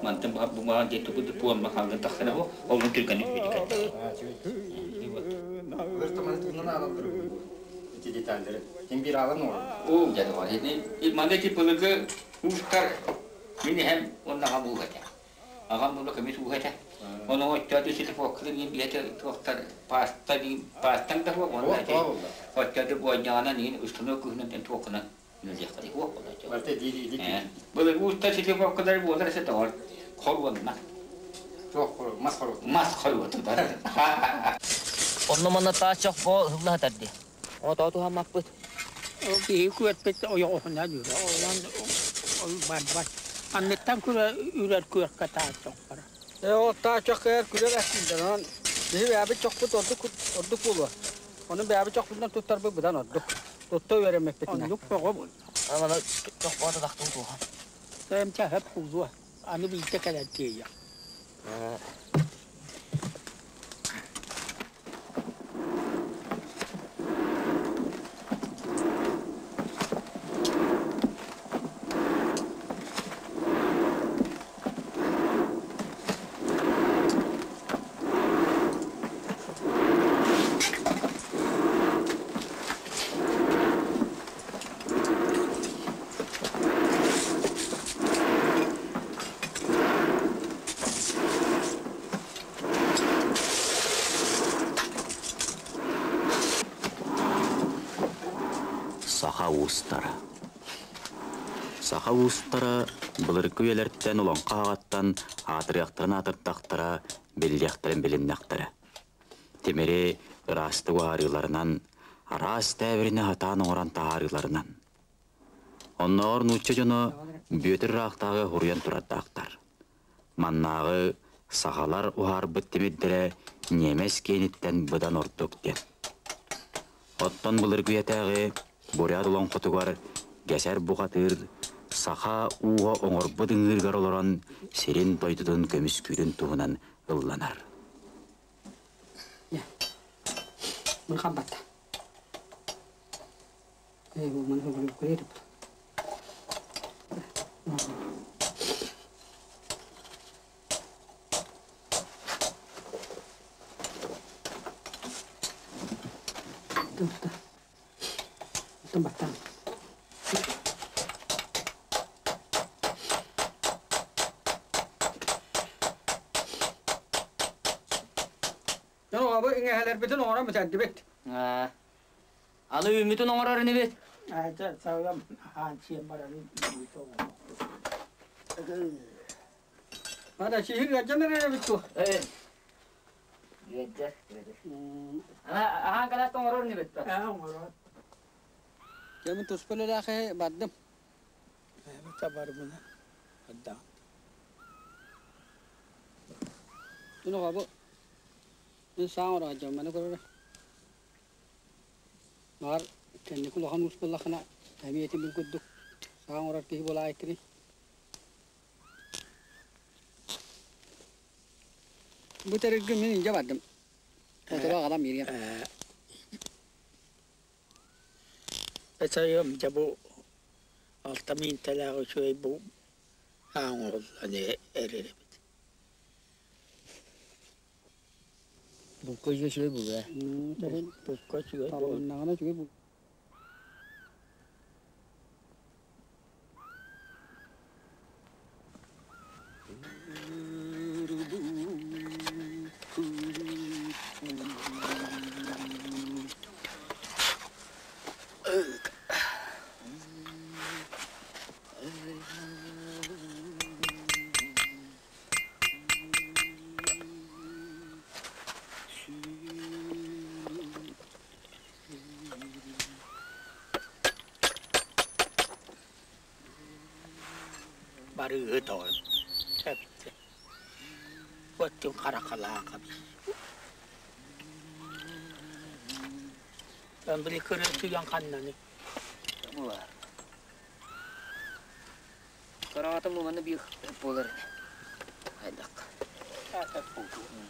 Мантан бу маан дьэ тугу пуон махалгын тахсара бу олун түргэнник бүтүкэн. Ити детальдары. Ким бир алан оҕор. Оо дьэ доҕор, ити манна ити былыргы уустар мин эһэм уонна аҕам ууһа этэ. Аҕам була көмүс ууһа этэ. Ону оччооту силифоккалар диэн биһэтэ туохтар паста диин пастан да суох уонна ити оччооту буонньаҕынан иин устанок кыһынан туоххунан үлэлиэххэ суох буолла. Барыта диир Былыргы уустар силифоккалар буолар эсэ доҕор хоруонна. Туох мас хоруот. Мас хоруоту бар. Онно манна таас чох бо ыһылла дии. Ото туһаммаппыт. Киһи күөрпүт ойоҕоһуна дүүрэ. Онон ол барбат. Анныттан күрэ үрэр күөркэ таас чох бара. Ол таас чох кыйар күрэр әстиндер. Онон биһи бэйэбит чохпут ордук ордук буолуо. Ону бэйэбит чохпутунан туттарбыт быдан ордук. Тутта үөрэммиппитинэ. Оннук бөҕө буолла. Аны чох боото тахтын туоха. Тэмчэ хөп кулуа. Аны биирдэ кэлэн тиийэ. Саха уустара. Саха уустара былыргы үйэлэртэн олоҥхо аҕаттан аатырыахтарын аатырдахтара, биллиэхтэрин билиннэхтэрэ. Тимири ыраастык уһаарыыларынан, араас тээбирини хатаан оҥорон таһаарыыларынан. Оннооҕор нуучча дьоно Бүөтүр ыраахтааҕы уһуруйан турардаахтар. Маннааҕы сахалар уһаарбыт тимирдэрэ ньиэмэс киэниттэн быдан ордук диэн. Оттон былыргы үйэтээҕи бурят олоҥхотугар Гэсэр бухатыыр саха ууһа оҥорбут ыҥыырыгар олорон сирин-дойдутун көмүскүүрүн туһунан ылланар. Мын хамбатта. Абы иҥэһэлэрбитин оҥорон бүтэрдибит. Аны үүммүтүн оҥорор инибит. Саҕам хаан сиэн баран. Ада сиһир гаджан эрэ бит. Үөддэр. Ана ахан калат оҥорор инибит. Оҥорор. Кемин туспалалаахы бардым. Табарбына. Адда. Туну хабы. Мен саң ора маны көрөр. Бар кенни кулахан ус буллахына әмиетин бил куддук. Саң орар киһи була айкини. Бу терилги мен инже бардым. Отура калам мирген. Эсайым жабу алтамин талагы чуй бу ааңол ане эреребит. Букка жөшөй бу бе. Букка чуй. Табылыннагына чуй бу. Барыыһы тоҕо эпти. Оттун харахалаах эбит. Били кырыытыйан ханнаны. Булар. Караҕатым маны биир буолар ини. Хайдах. Ата буолуо.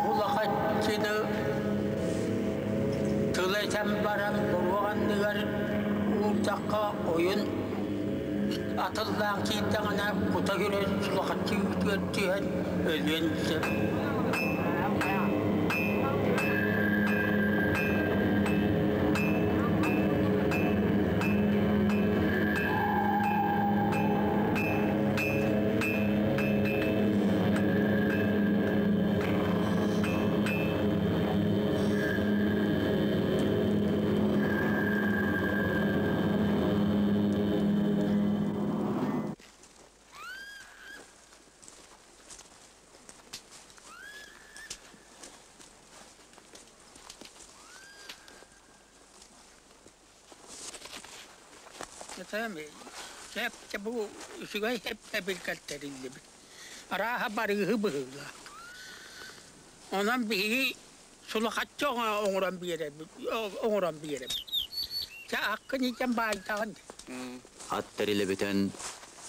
Улахаччыны тыл этэн баран буруо анныгар уурдахха ойун атыллаан киирдэҕинэ кута күрэн улахаччы үүтүгэр түһэн өлүөн сөп. Сөп бу үчүгэй эбилкэлтэриллибит. Арааһа барыыһы быһыылаах. Онон биһиги сулахаччы оҥорон биэрэбит, оҥорон биэрэбит. Чэ, аккын итэн баайдаҕын. Ат тэрилэ бүтэн,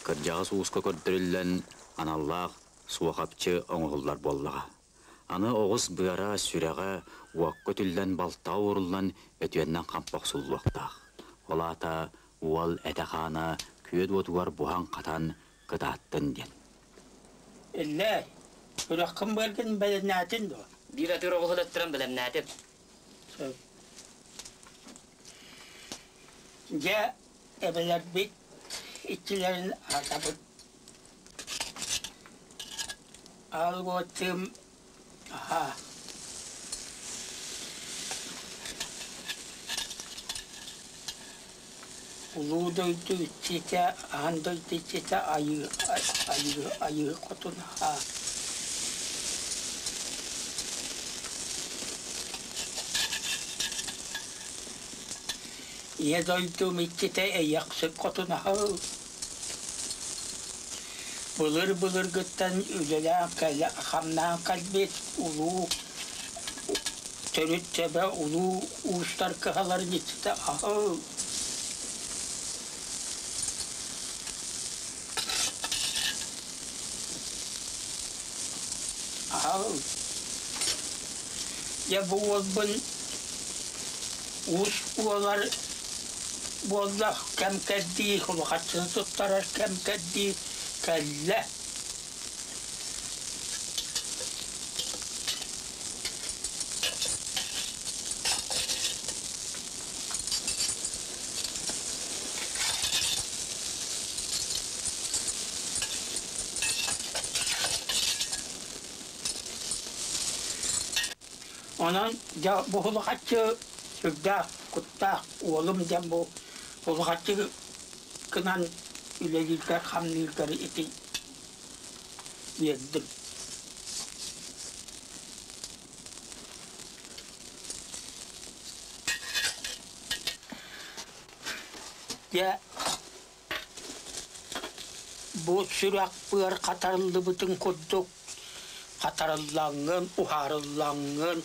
кырдьаҕас ууска көрдөрүллэн аналлаах суохапчы оҥоһуллар буоллаҕа. Аны оҕус быара, сүрэҕэ уокка үтүллэн балтаҕа ууруллан өтүөннэн хампа охсуллуохтаах. Ол аата уол этэ-хаана күөт уотугар буһан-хатан кытааттын диэн. Иллээ, күрэххин быаргын бэлэмнээтин дуо? Биир атыыр оҕуһу аттаран бэлэмнээтим. Дьэ, эбэлэрбит иччилэрин аһатабыт. Алготым аха. Улуу дойду иччитэ, аан дойду иччитэ айыы, айыы, айыы хотун аха. Ийэ дойдум иччитэ эйэхсик хотун аха. Былыр-былыргыттан үлэлээн хамнаан кэлбит улуу төрүт төбө улуу уустар кыһаларын иччитэ аһыл. Аһыл. Дьэ бу уолбун уус буолар буолла кэм кэрдии улахаччыны туттарар кэм кэрдии кэллэ. Онон дьэ бу улахаччы сүрдээх куттаах уолум диэн бу улахаччы гынан. Үлэлииргэр хамныыргар ити биэрдим. Дьэ, бу сүрэх-быар хатарыллыбытын курдук хатарыллаҥҥын, уһаарыллаҥҥын,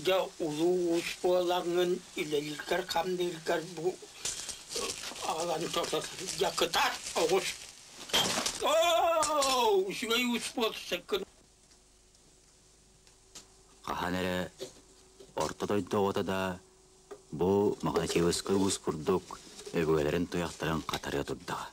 дьэ улуу уус буолаҥҥын үлэлииргэр-хамныыргар бу аҕалан дьэ кытаат оҕус. Оо, үчүгэй уус буолсуккун. Хаһан эрэ орто дойду оҕото да бу Маҕачыыбыскай уус курдук өбүгэлэрин туйахтарын хатарыа турдаҕа.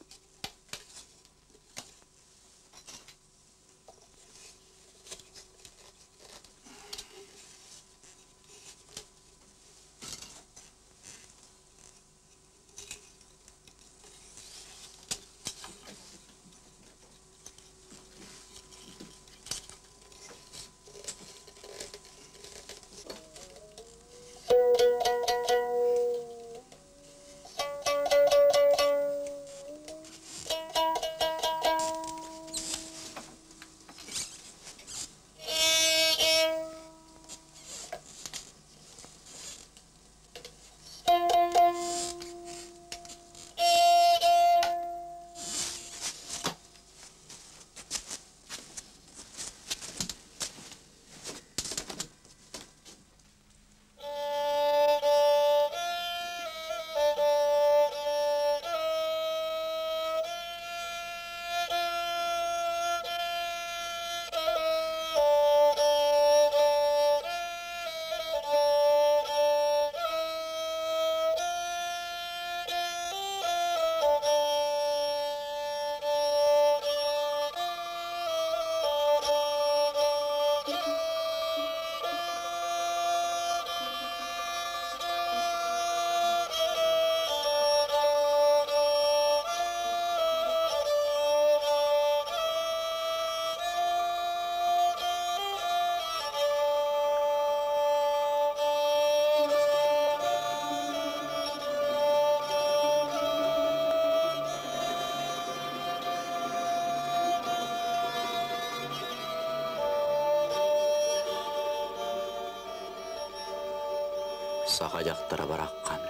Саха дьахтара бараххан.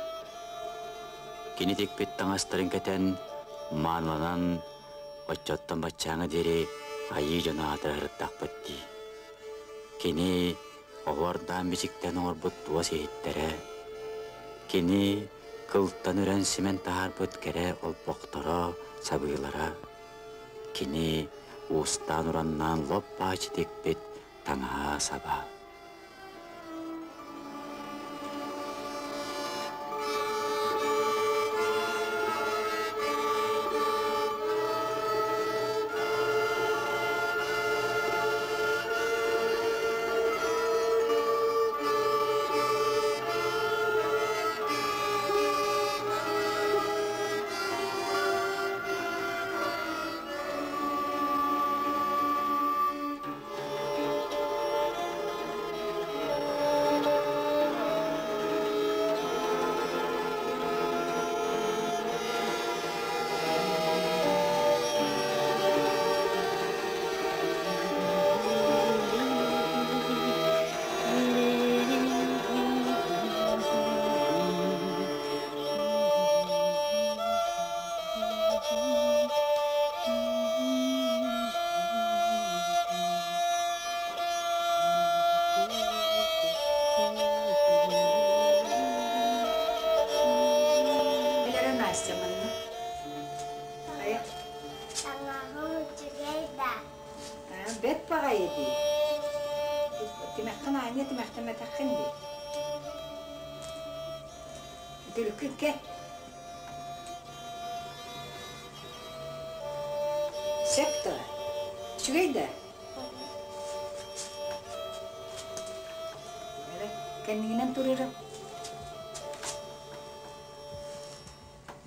Кини тикпит таҥастарын кэтэн, мааныланан, оччоттон баччааҥҥа диэри айыы дьоно аатырыттахпыт дии. Кини оһуордаан бичиктэн оҥорбут туос иһиттэрэ, кини кылтан үрэн симэн таһаарбыт кэрэ олбохторо, сабыылара, кини уустаан-ураннаан лоп-баачы тикпит таҥаһа-саба. Билэрэ Настя манна. Хайа? Таҥаһым үчүгэй да. Бэт баҕайы дии. Тимэххин аанньа тимэхтэмэтэххин дии. Үтүлүккүн кэ. Сөп дуо? Үчүгэй да? Кэннигинэн турара.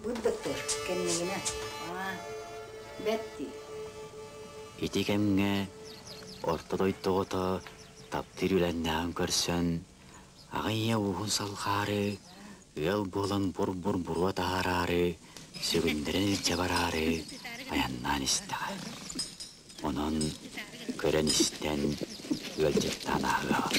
Бырдык тур, кэннигинэн. Аа, бэт дии. Ити кэмҥэ орто дойду оҕото таптыыр үлэннээҕин көрсөн, аҕа ийэ ууһун салҕаары, ыал буолан бур-бур буруо таһаараары, Сүгүннэрэн илдьэ бараары айаннаан истэҕэ. Онон көрөн-истэн ыалдьыттаан ааһыаҕа.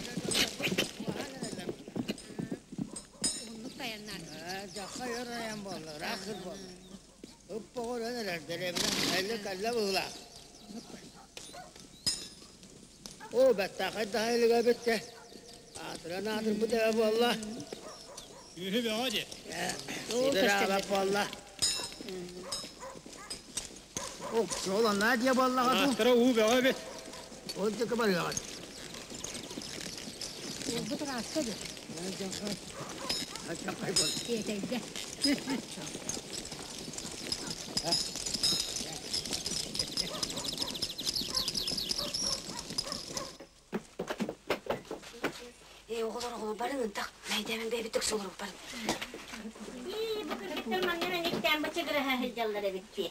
Оо, бэттээхэй да илигэ эбит дьэ. Аатыран аатырбыт эбэ буолла. Үһү бөҕө дии. Сидэр аалап буолла. О, суол анаа дьиэ буоллаҕа дуу. Ааттара уу бөҕө эбит. Ол диэки барыаҕын. Уолбут ыраатта дии. Тиэтэйдэ. Ээ, оҕолор, оҕолор, барын ынтах. Мэйдэмэн бэйбит төксө олору барын. Ии, бу кыргыттар манна мэниктээн бачыгыраһа сылдьаллар эбит дии.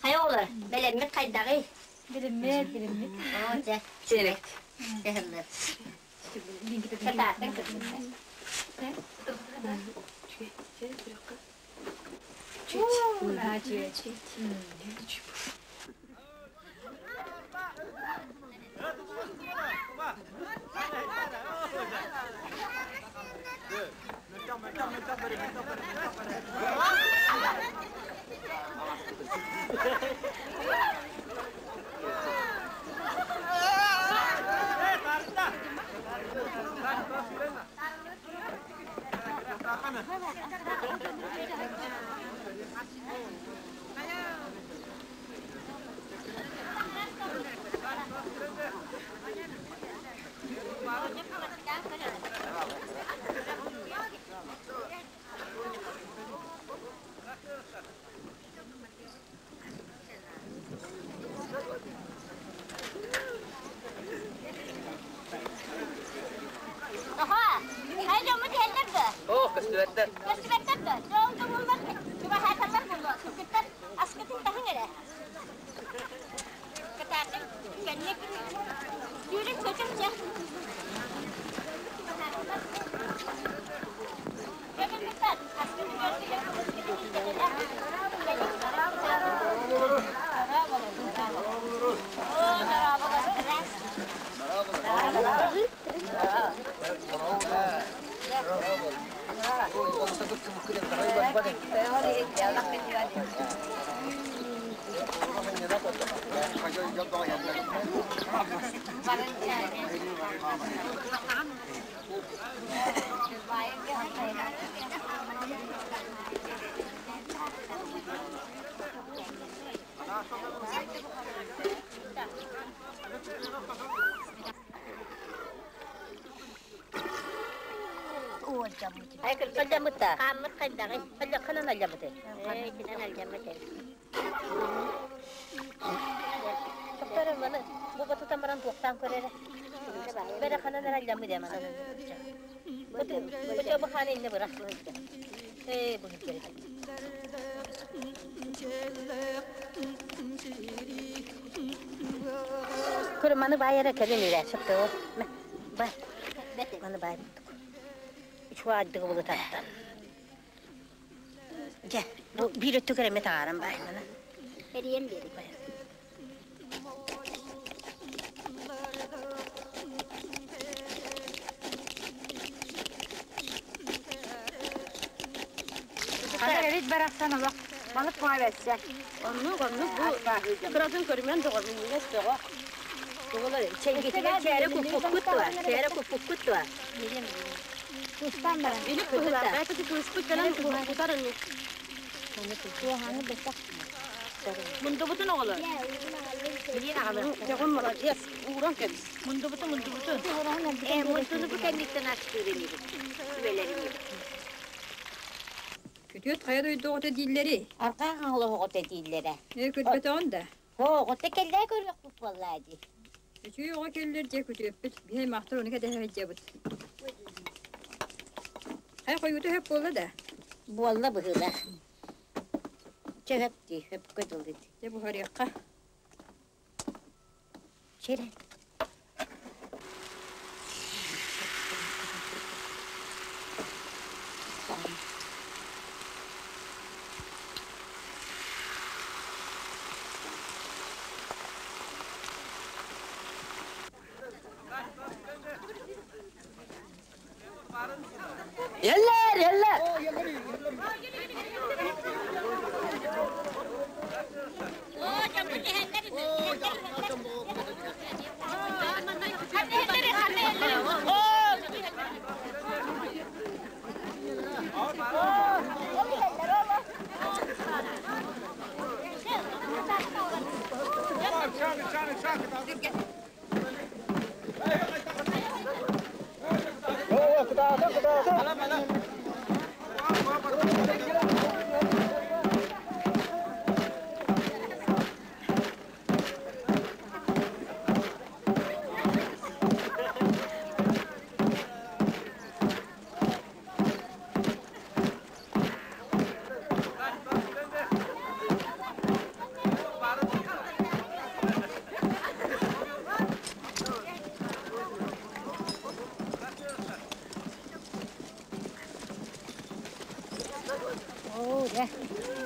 Хайа оҕолор, бэлэммит хайдаҕый? Билиммит, билиммит. Оо, дьэ, Сиэрек. Сыһыллар. Сатаатыҥ кыргыттар. Тоҕо? Хайа дьоммут иһэллэр да? Оо, көстүбэттэр. Көстүбэттэр да? Дьон дьоммуллар, чугаһааталлар буолуо. Кыргыттар аскытын таһыҥ эрэ. Кытаатыҥ, кэнник. Сүүрүҥ көтүҥ дьэ. Дьэ кыргыттар, аскытын өртүгэр кыбыскытын илдьэтэлэр. Оо, дорооболоруҥ. Алдьаммыта. Хааммыт хайдаҕый? Ханан алдьаммытай? Ээ, итинэн алдьаммыт эбит. Тоқтар маны бу батутан баран туохтаан көрөрө. Бэрэ ханан эрэ алдьаммыт ээ манан. Бу бу хааны инне бырах. Ээ, бу хиттэрит. Көр маны баайара кэлин үрэ сөптөө. Бай. Маны баай. Үчүгэй булутаттан. Дьэ, бу биир өттүгэр эмэ таҥаран баай маны. Эрийэн биэрик. Хата эбит барахсан олох балык кума бэссе. Оннук, оннук бу кыратын көрүмэн доҕор, минньигэс бөҕө. Оҕолор чэйгитигэр чээрэ куппуккут дуо? Чээрэ куппуккут дуо? Тустан баран. Илик быһыылаах, бэйэтэ кыыспыт кэлэн кутар ини. Туоханы бэттэх. Мундубутун оҕолор. Билиэн аҕалыах. Дьоҕун молодец, ууран кэбис. Мундубутун, мундубутун. Ээ, мундуну бу кэнниттэн астыыр инибит. Сүбэлэр инибит. Күтүөт хайа дойду оҕото дииллэрий? Арҕаа хаҥыл оҕото дииллэрэ. Ээ, көрбөтөҕүн да? Оҕото кэллээ көрүөхпүт буоллаа дии. Үчүгэй оҕо кэллэр дьэ күтүөппүт. Биһи аймахтар ону кэтэһэ сылдьабыт. Хайа хойуута сөп буолла да? Буолла быһыылаах. Чэ сөп дии, сөпкө дылы дии. Дьэ буһарыахха. Чэрэ. Eller, eller!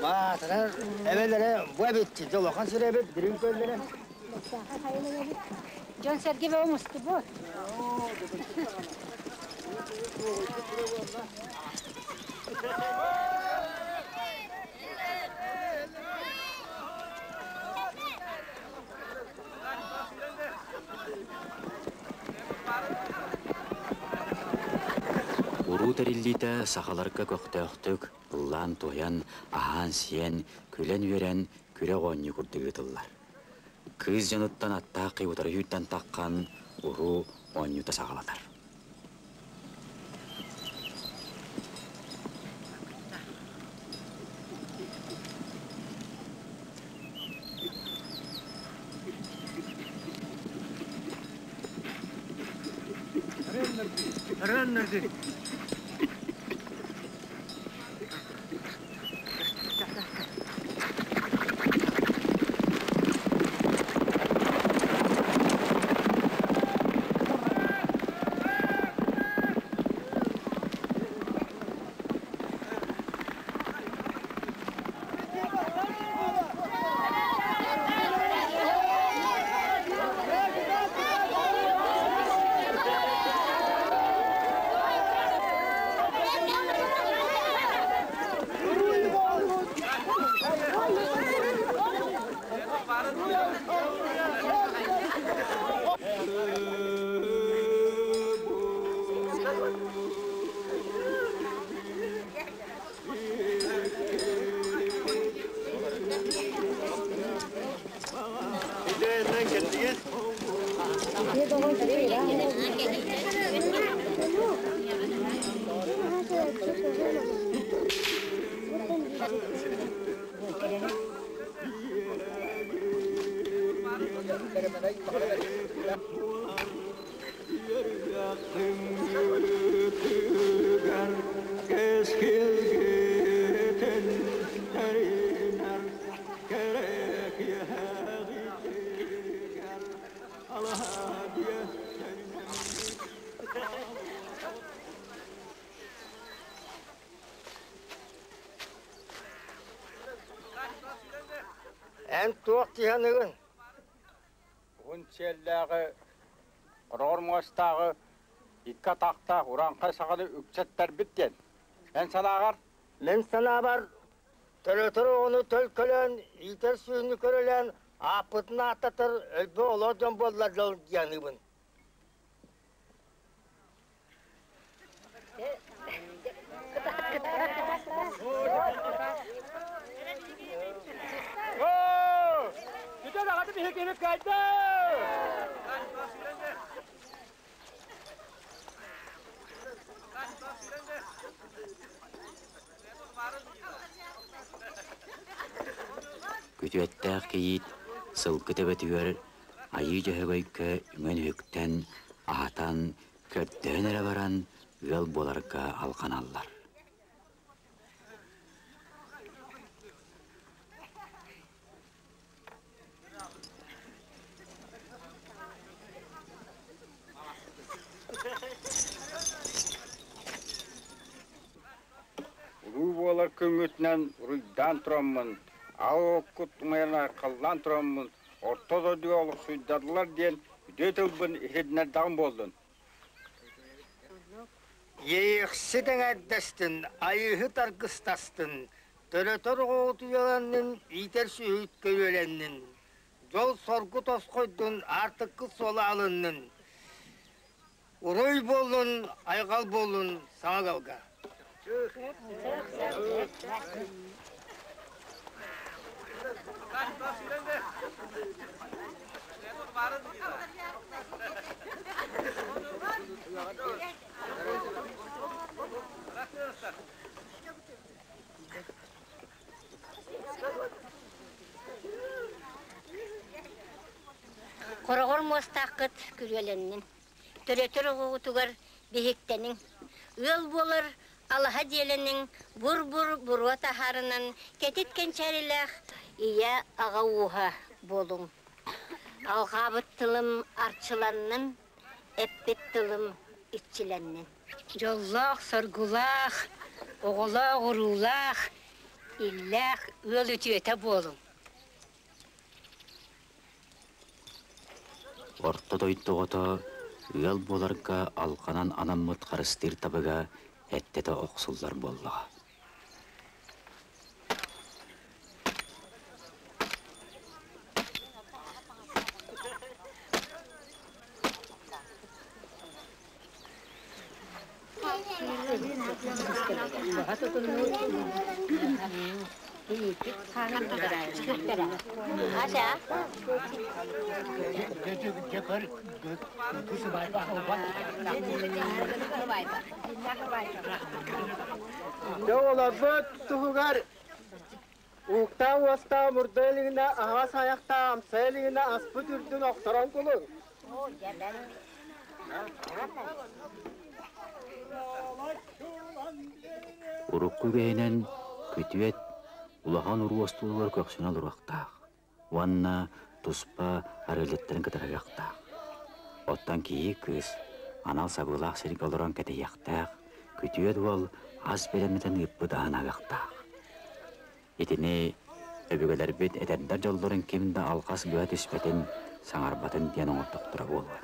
Баатырар эбэлэрэ бу эбитчи дьолохон сир эбит дириҥ көллөрө. Дьон сэргэ бөҕө мустубут. Уруу тэриллиитэ сахаларга көхтөөхтүк, ыллаан-туойан, аһаан-сиэн, күлэн-үөрэн, күрэх оонньуу курдук ыытыллар. Кыыс дьонуттан аттаах кый утары үүттэн таххан уруу оонньуута саҕаланар. Эн туох тиһаныгын? Уһун сиэллээҕи, хороҕор муостааҕы, икки атахтаах урааҥхай саҕаны үксэттэрбит диэн. Эн санааҕар? Мин санаабар, төрөтөр оҕону төлкөлөөн, иитэр сүөһүнү көрөлөөн, ааппытын ааттатар өлбө олор дьон буоллар дьол дианыыбын. Күтүөттээх кийиит сылгы төбөтүгэр Айыы Дьөһөгөйгө үҥэн-үһүктэн, аһатан, көрдөһөн эрэ баран ыал буоларга алҕаналлар. Уруу буолар күҥҥүтүнэн уруйдаан тураммын, аал оккут умайан айхаллаан тураммын, орто дойдуга олохсуйдаллар диэн үтүө тылбын иһитиннэрдэҕим буоллун. Иэйэхсит эҥэрдэстин, айыыһыт аргыстастын, төрөтөр оҕоҕутуйаланнын, иитэр сүөһүт көрүөлэннин, дьол-соргу тосхойдун, аартыккы суола алыннын. Уруй буоллун, айҕал буоллун саҥа ыалга. Хороҕор муостааххыт күрүөлэннин, төрөтөр оҕоҕутугар биһиктэниҥ, ыал буолар алаһа дьиэлэниҥ, бур-бур буруо таһаарынан кэтит кэнчээрилээх ийэ аҕа ууһа буолуҥ. Алҕаабыт тылым арчыланнын, эппит тылым иччилэннин. Дьоллоох, соргулаах, оҕолоох-уруулаах, иллээх ыал үтүөтэ буолуҥ. Орто дойду оҕото ыал буоларга алҕанан анаммыт харыстыыр табыга эттэтэ охсуллар буоллаҕа. Дьэ олорбут туһугар ууктаах уостаах мурда илигинэ аһаҕас айахтаах амсайа илигинэ аспыт үрдүн охторон кулуҥ. Урукку үгэһинэн күтүөт улахан уруу остуолугар көхсүнэ олоруохтаах уонна туспа арыалдьыттарын кытарыахтаах. Оттон кийиит кыыс анал сабыылаах сиргэ олорон кэтэһиэхтээх, күтүөт уол ас бэлэмнэтэн ыыппыт аһын аһыахтаах. Итини өбүгэлэрбит эдэрдэр дьоллорун ким да алҕас быһа түспэтин, саҥарбатын диэн оҥордохторо буолуо.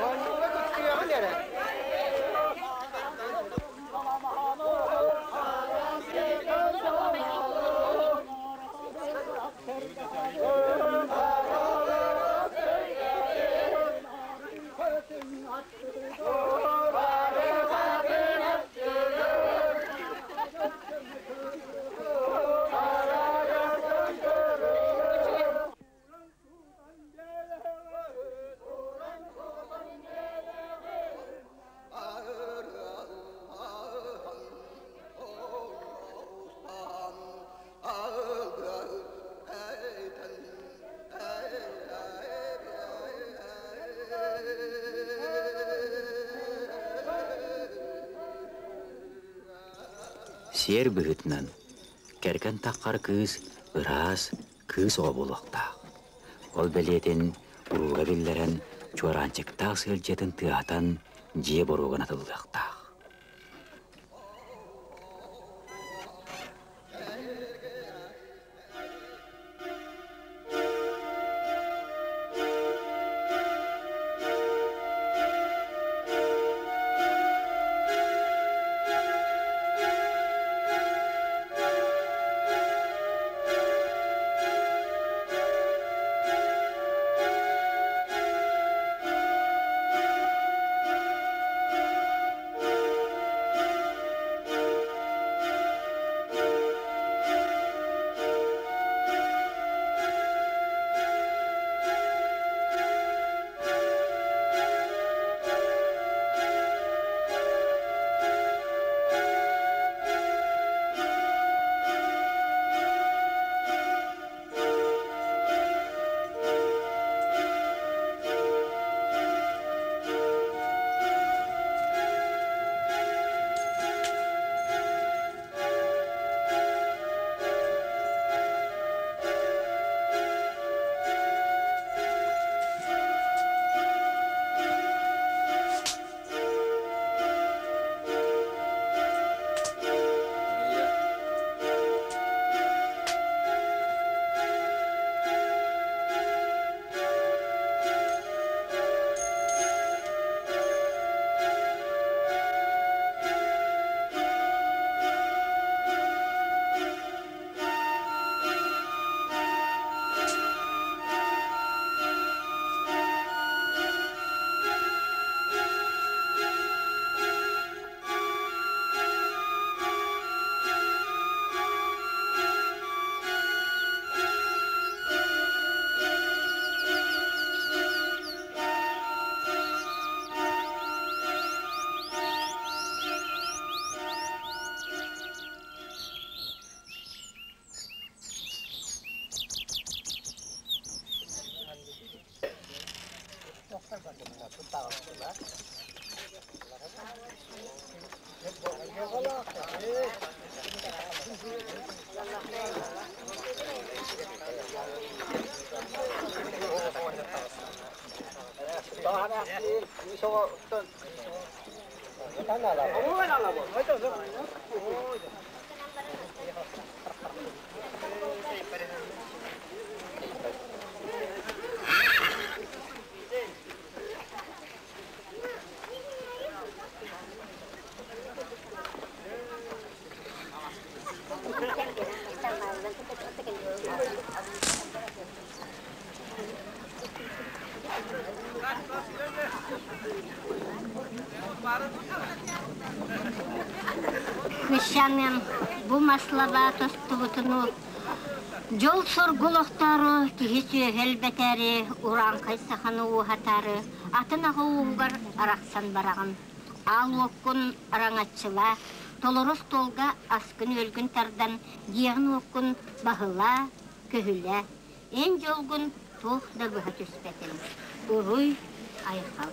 Оннуга кыттыаҕын эрэ. Сиэр быһыытынан кэргэн таххар кыыс ыраас кыыс оҕо буолуохтаах. Ол бэлиэтин урууга биллэрэн чуораанчыктаах сыалдьатын тыаһатан дьиэ боруогун атыллыахтаах. Мещанным бу маслаба тостубутуну дьол-соргу олохтоору киһи сүөһү элбэтээри, урааҥхай саханы ууһатаары атын аҕа ууһугар арахсан бараҕын. Аал уоккун араҥаччылаа, толору остуолга аскын-үөлгүн тардан, дьиэҕин-уоккун баһылаа, көһүлээ. Эн дьолгун туох да быһа түспэтин. Уруй, айхал.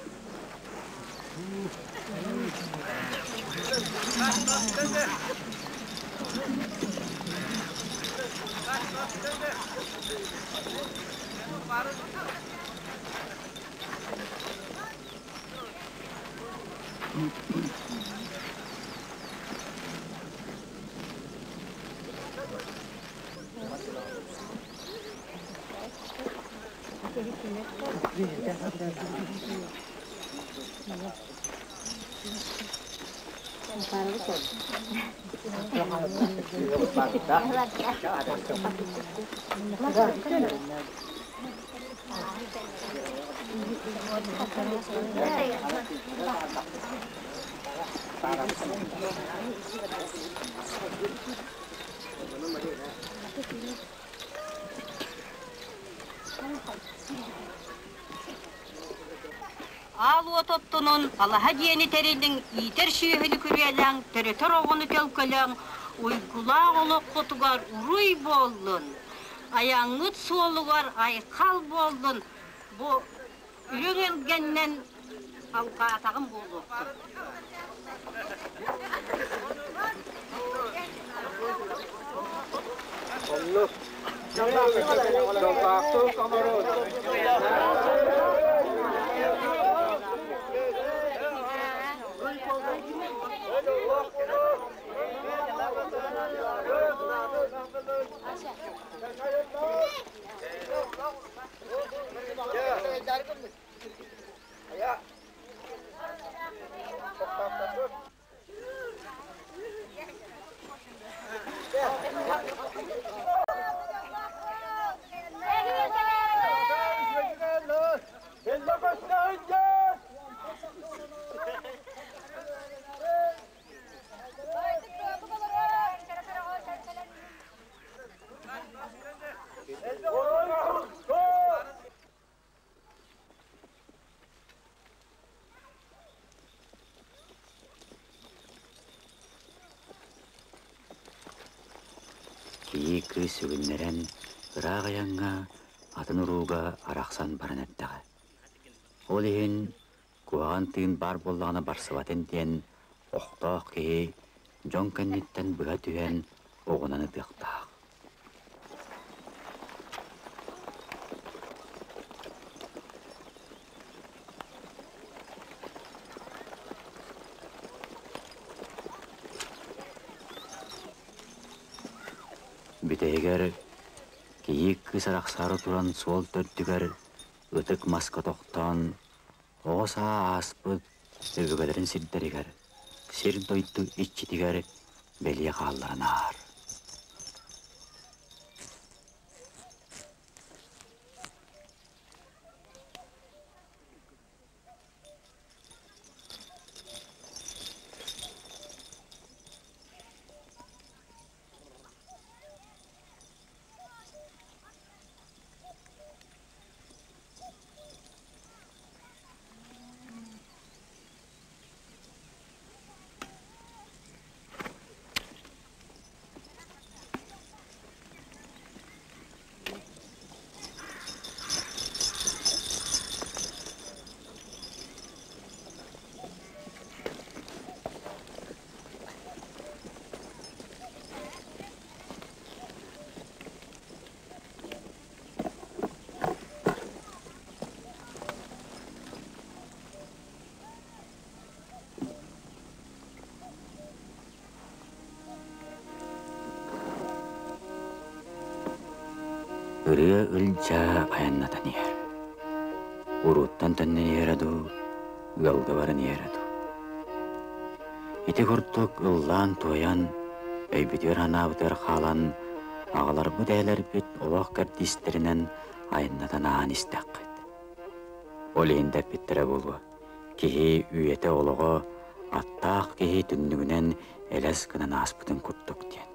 Аал уот оттунун, алаһа дьиэни тэрилиҥ, иитэр сүөһүнү күрүөлээҥ, төрөтөр оҕону төлкөлөөҥ, уйгулаах олоххутугар уруй буоллун, айаҥҥыт суолугар айхал буоллун, бу үрүҥ илгэннэн алҕаатаҕым буолуохтун. Оннук. Дьоллоохтук олорун. Кийиит кыыс сүгүннэрэн, ыраах айаҥҥа атын урууга арахсан баран эрдэҕэ. Ол иһин куһаҕан тыын баар буоллаҕына барсыбатын диэн охтоох киһи дьон кэнниттэн быһа түһэн оҕунан ытыахтаах. Бүтэһигэр кийиит кыыс арахсаары туран суол төрдүгэр ытык маска тохтоон, оҕо саа ааспыт өбүгэлэрин сирдэригэр, сир-дойду иччитигэр бэлиэ хаалларан ааһар. Ырыа Ылдьаа айаннатан иһэр. Урууттан төннөн иһэрэ дуу, ыалга баран иһэрэ дуу. Ити курдук ыллаан-туойан, өйбүтүгэр-санаабытыгар хаалан, аҕаларбыт эһэлэрбит олох кэрдиистэринэн айаннатан ааһан истэххит. Ол иһин да эппиттэрэ буолуо, киһи үйэтэ-олоҕо аттаах киһи түннүгүнэн элэс гынан ааспытын курдук диэн.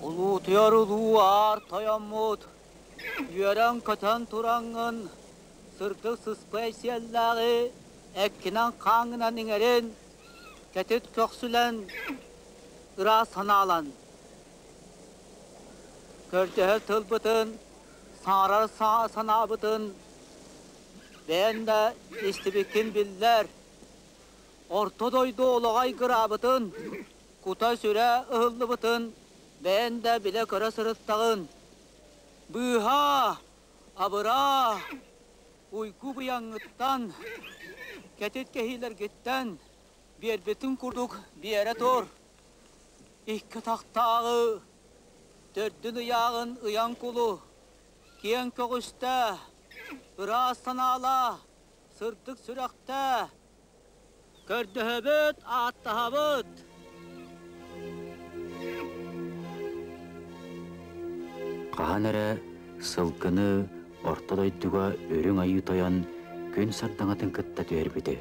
Улуутуйар улуу аар тойоммут, үөрэн-көтөн тураҥҥын, сырдык сыспай сиэллээҕи эккинэн-хааҥҥынан иҥэрин, кэтит көхсүлэн, ыраас санаалан. Көрдөһөр тылбытын, саҥарар санаабытын бэйэн да истибиккин биллэр. Орто дойду олоҕо айгыраабытын, кута-сүрэ ыһыллыбытын бэйэн да билэ-көрө сырыттаҕын. Быыһаа, абыраа, уйгу быйаҥҥыттан, кэтит кэһиилэргиттэн биэрбитин курдук биэрэ тур. Икки атахтааҕы, төрдүн ыйааҕын ыйан кулу, киэҥ көҕүстэ, ыраас санаалаа, сырдык сүрэхтээ, көрдөһөбүт, ааттаһабыт. Хаһан эрэ сылгыны орто дойдуга үрүҥ айыы тойон күн сардаҥатын кытта түһэрбитэ.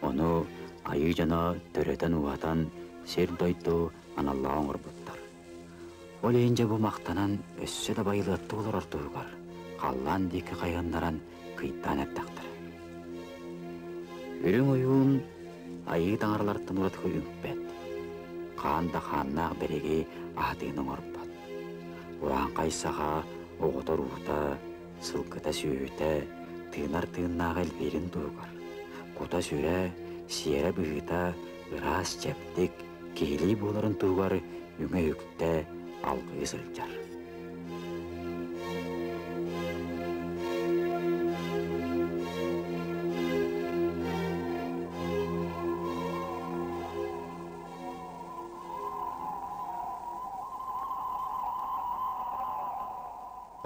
Ону айыы дьоно төрөтөн-ууһатан сир-дойду аналлаах оҥорбуттар. Ол иһин дьэ бу махтанан өссө да байылыаттык олорор туһугар халлаан диэки хайыһыннаран кыйтаан эрдэхтэрэ. Үрүҥ ойуун айыы таҥаралартан уратыга үҥпэт, хаан да хааннаах бэриги аһатыыны оҥорбот. Урааҥхай саха оҕото-уруута, сылгыта-сүөһүтэ, тыынар тыыннаах элбиирин туһугар, кута-сүрэ, сиэрэ-быһыыта ыраас чэбдик, киһилии буоларын туһугар үҥэ-үктэ алгыы сылдьар.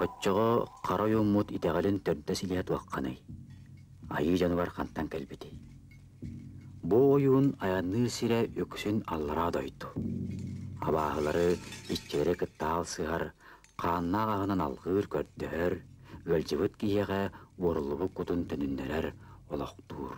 Оччоҕо хара ойууммут итэҕэлин төрдө силиһэ туохханый? Айыы дьонугар хантан кэлбитий? Бу ойуун айанныыр сирэ үксүн аллараа дойду. Абааһылары, иччилэри кытта аалсыһар, хааннаах аһынан алҕыыр, көрдөһөр, ыалдьыбыт киһиэхэ уоруллубут кутун төнүннэрэр, олохтуур.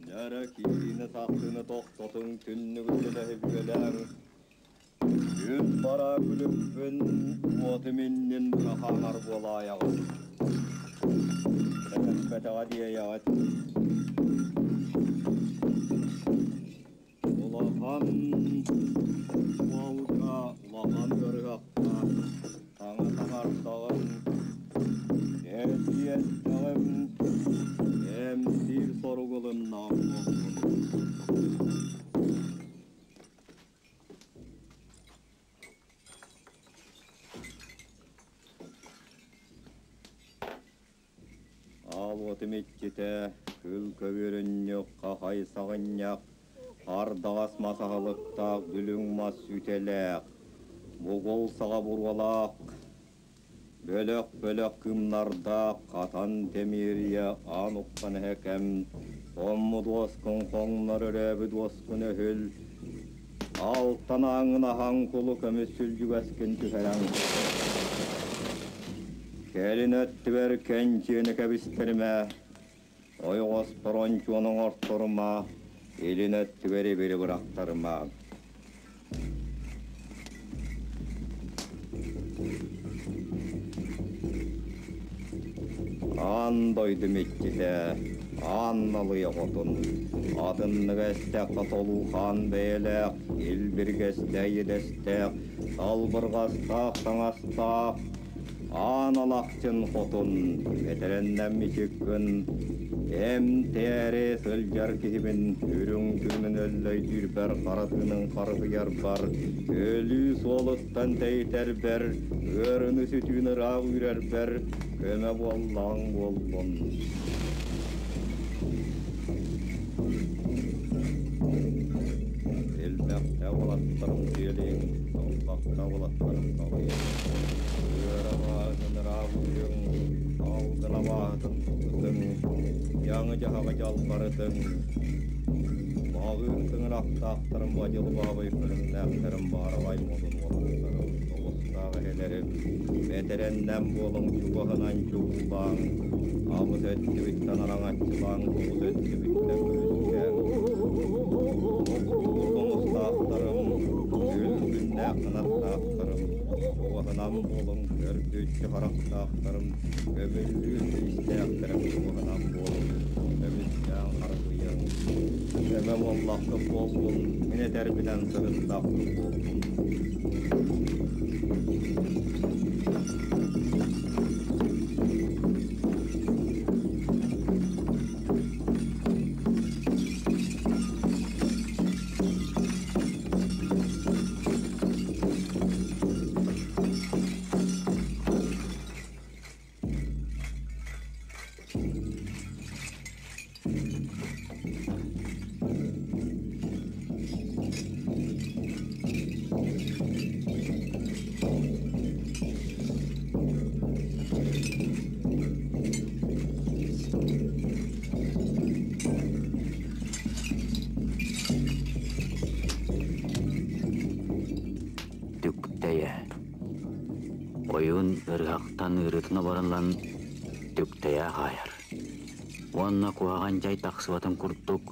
Дьара киинэ сахсыны тохтотуҥ түннүгүттэн өһүргэлээҥ Күн бара күлүкпүн уотум иннин быраһаанар буолаайаҕын Кэтэспэтэҕэ диэйэҕит Улахан уолга улахан ыарыһахха таҥа таҥардаҕым, эрдиэттэҕим, эмтиир сорук ылыннаҕым буоллун. Аал уотум иччитэ, күл көбүөрүнньүк, хахай саҕынньах, хардаҕас мас аһылыктаах, дүлүҥ мас сүтэлээх, бугул саҕа буруолаах. Бөлөх-бөлөх кыымнардаах хатан тэмиэрийэ аан уххан эһэкэм, хоммут уоскун хоҥнор өрөөбүт уоскун өһүл, алтан ааҥҥын аһаҥ кулу көмүс сүлдьүгэскин түһэрэн Кэлин өттүбэр кэнчиэни кэбистэримэ, ойоҕоспор ончуон оҥорторума, илин өттүгэр ибири бырахтарыма. Аан дойдум иччитэ, аан налыйа хотун, атынныга эстэххэ толуу хаан бэйэлээх, илбиргэстээх идэстээх, талбырҕастаах таҥастаах, Аан Алахчын хотун, этэрэннэм мичиккин, эмтээри сылдьар киһибин үрүҥ күнүн өллөйдүүрбэр хара тыынын харыһыйарбар, өлүү суолуттан тэйитэрбэр, ыарыыны сүтүүн ыраах үүрэрбэр көмө буоллаҕыҥ буоллун. Элбэхтэ уолаттарым диэлиҥ, толлохто уолаттарым талыйыҥ. Ыарабаатын ыраабыйыҥ, алгынабаатын ытыҥ, дьаҥы-дьаһаҕы дьалбарытыҥ. Маҕыыр тыҥырахтаахтарым бадьылбаабай көрүҥнээхтэрим баараҕай модун уолаттарым, тоҕустаах эһэлэрим, бэтэрэннэм буолуҥ чугаһынан чугуулааҥ, абыс өттүбүттэн араҥаччылааҥ, тоҕус өттүбүттэн көмүскээҥ. Моккуур хомустаахтарым, күл күннээх кынаттаахтарым, чугаһынан буолуҥ, көрбүччү харахтаахтарым, көмүллүүр тиистээхтэрим чугаһынан буолуҥ, көмүстээн харбыйыҥ. Көмө буоллахха буоллун, мин этэрбинэн сырыттахпыт буоллун. Түктэйэ. Ойуун ырыһахтан ыарыытын оборон түктэйэ хаайар. Уонна куһаҕан дьай тахсыбатын курдук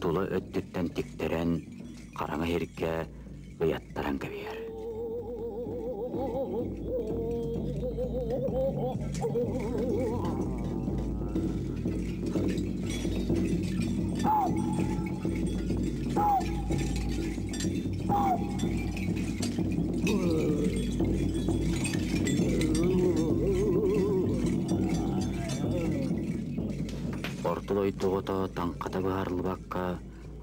тула өттүттэн тиктэрэн, хараҥа иһиргэ ыйаттаран кэбиһэр. Орто дойду оҕото таҥхата быһаарыллыбакка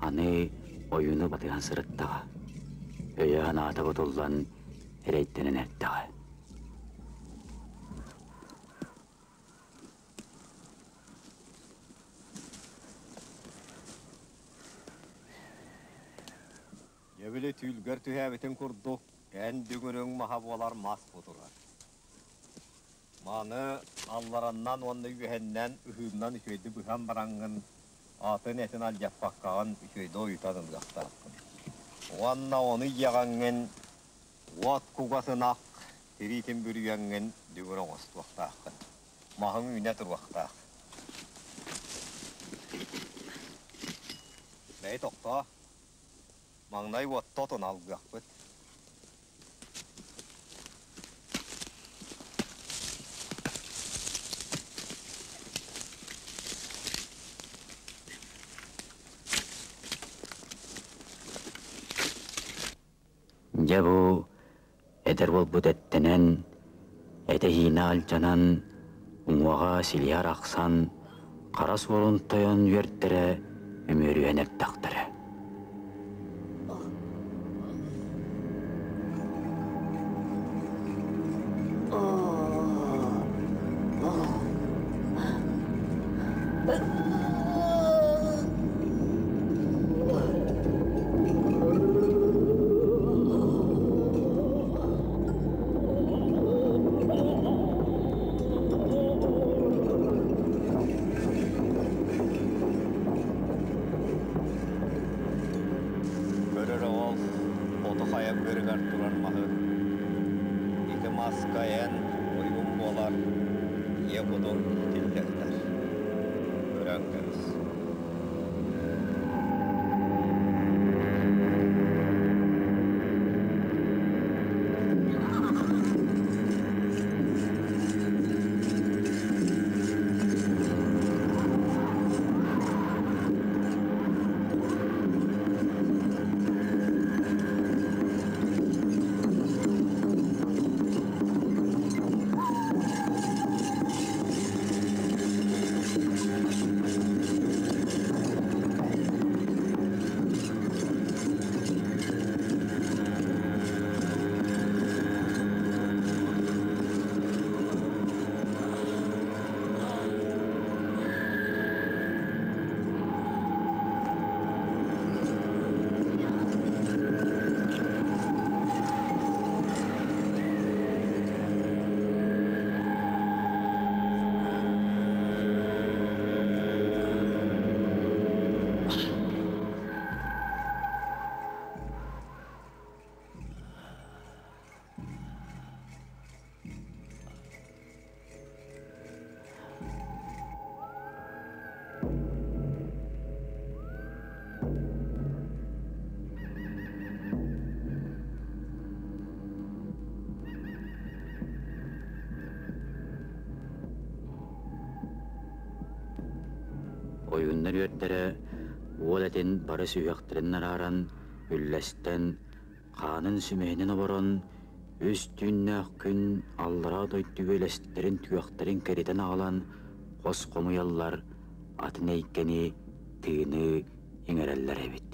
аны ойууну батыһан сырыттаҕа. Өйө-санаата бутуллан эрэйдэнэн эрдэҕэ. Дьэбили түүлгэр түһээбитин курдук, эн дүҥүрүҥ маһа буолар мас бутурар. Маны аллараннан уонна үөһэннэн ыһыыннан үчүгэйдик быһан бараҥҥын, атын этин алдьаппаккаҕын үчүгэйдик ойутан ылыахтааххын. Уонна ону иэҕэҥҥин уот кугас ынах тириитин бүрүйэҥҥин дүҥүр оҥостуохтааххын. Маһыҥ үүнэ туруохтаах. Бэйи тохтоо. Маҥнай уотта отун алгыахпыт. Дьэ бу эдэр буолбут эттэнэн, этэһиинэ алдьанан, уҥуоҕа силиһэ арахсан, хара суорун тойон үөртэрэ үмүөрүһэн эрдэхтэрэ. Көрөр оҕол хоту хайа быарыгар турар маһы. Ити маска эн ойуун буолар ийэ кутуҥ иитиллэ сытар. Көрөн кэбис. Ойууннар үөрдэрэ уол этин бары сүһүөхтэрин арааран, үллэстэн, хаанын сүмэһинин оборон, үс түүннээх күн аллараа дойду үөлэстэрин түөхтэрин кэритэн аҕалан хос хомуйаллар, атын эйгэни, тыыны иҥэрэллэр эбит.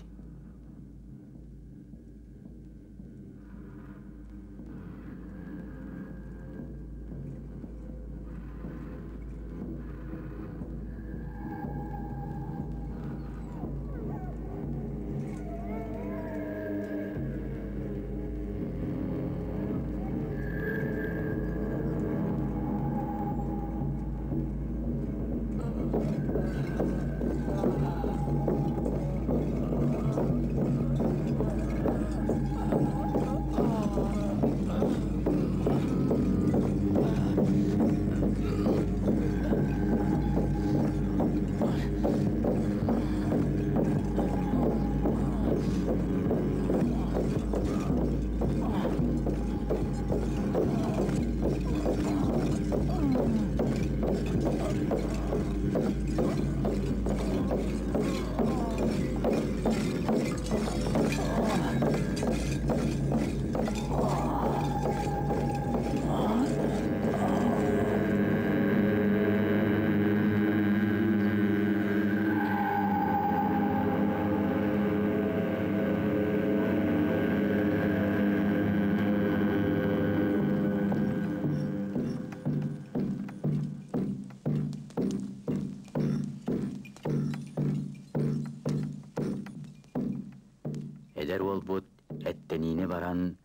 Эдэр уолбут эттэниини баран,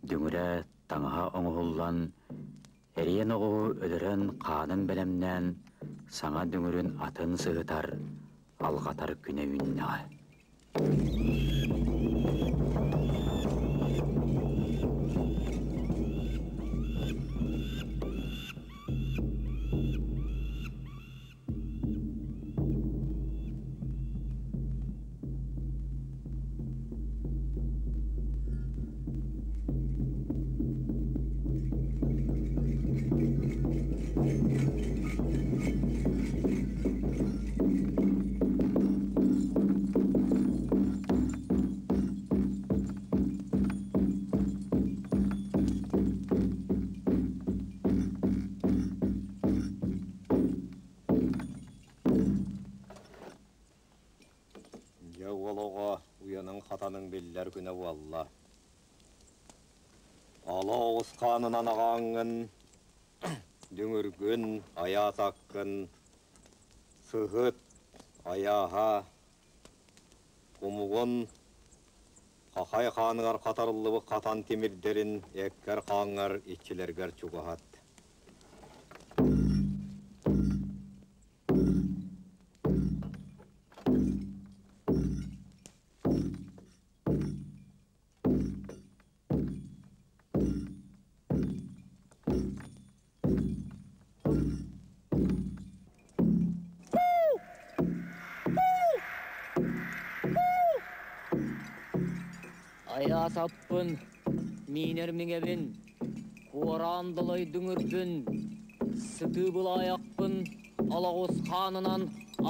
дүҥүрэ таҥаһа оҥоһуллан, эриэн оҕуһу өлөрөн хаанын бэлэмнээн, саҥа дүҥүрүн атын сыһытар, алҕатар күнэ үүннэҕэ. Дьэ уол оҕо уйаныҥ-хатаныҥ биллэр күнэ буолла. Ала оҕус хаанынан аҕааҥҥын, дүҥүргүн, айаатаккын, сыһыт, айааһа, кумугун, хахай хааныгар хатарыллыбыт хатан тимирдэрин эккэр-хааҥҥар иччилэргэр чугаһат. Айаас аппын, миинэр миҥэбин, куораан далай дүҥүрбүн, сытыы былаайахпын алаҕыс хаанынан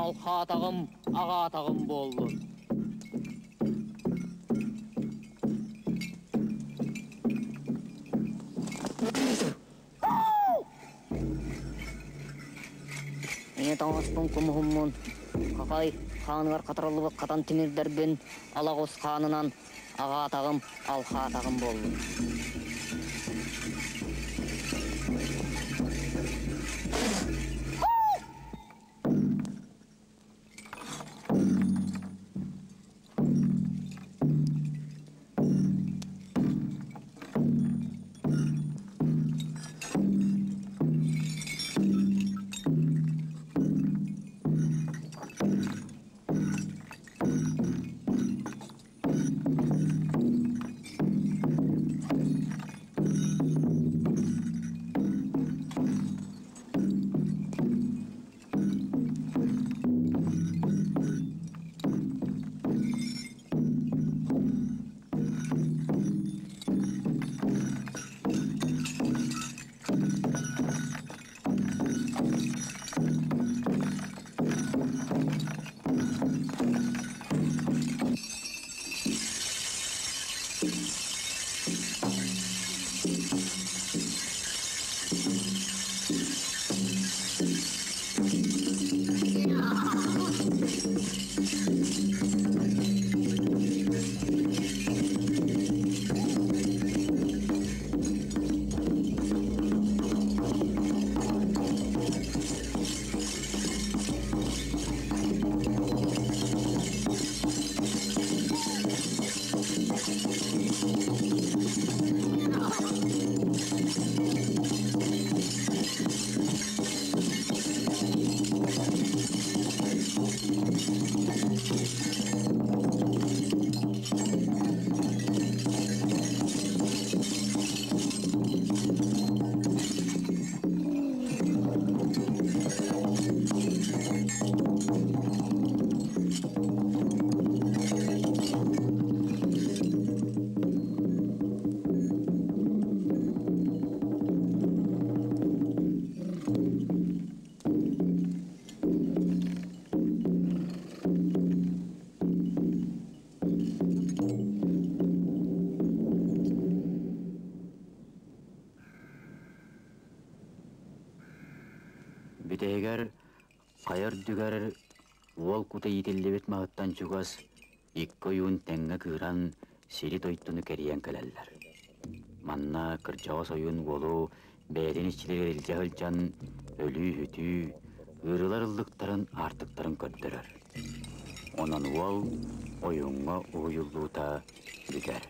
алхаатаҕым, аҕаатаҕым буоллун. Ийэ таҥаспын кумуһуммун, хахай хааныгар хатарыллыбыт хатан тимирдэрбин алаҕыс хаанынан аҕаатаҕым, алхаатаҕым буоллун. Бүтэһигэр хайа үрдүгэр уол кута иитиллибит маһыттан чугас икки ойуун тэҥҥэ кыыран сири-дойдуну кэрийэн кэлэллэр. Манна кырдьаҕас ойуун уолу бэйэтин иччилэригэр илдьэ сылдьан өлүү-сүтүү, ыарыылар ыллыктарын, аартыктарын көрдөрөр. Онон уол ойууҥҥа уһуйуллуута бүтэр.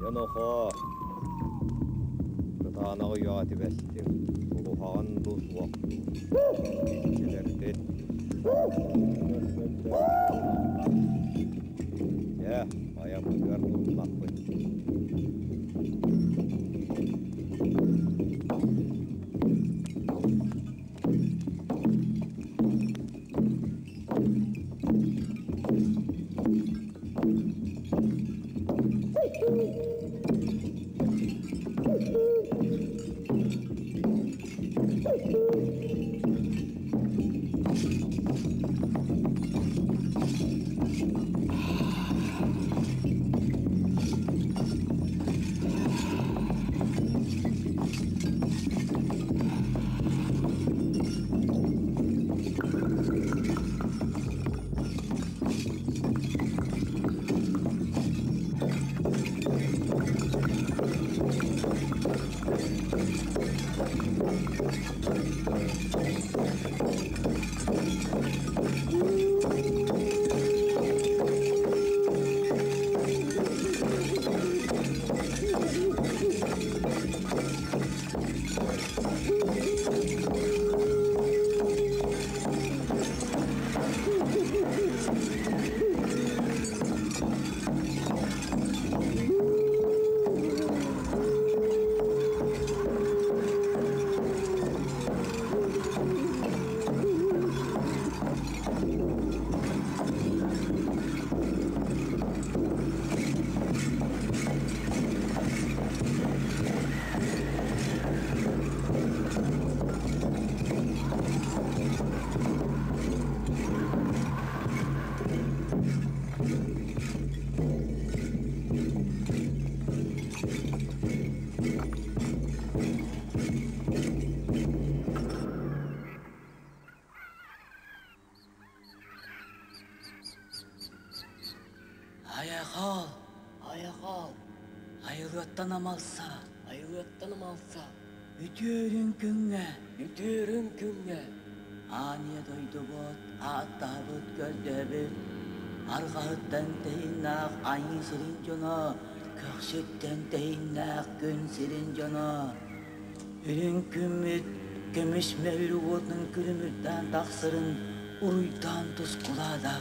Дьон-охоо, кытаанаҕы үйэҕэ түбэстим, куһаҕан дуу суох дуу, иччилэрбит. барытыгар туруммаппыт. Айхал, айхал, айылыаттан амалса, айылыаттан амалса, үтүөрүн күҥҥэ, үтүөрүн күҥҥэ, ааньа дойдубут, ааттаабыт, көрдөбүт, арҕаһыттан тэһиннээх айыы сирин дьоно, көхсүттэн тэһиннээх күн сирин дьоно, үрүҥ күммүт көмүс мөһүр уотун күлүмүрдээн тахсарын уруйдаан тускулаада.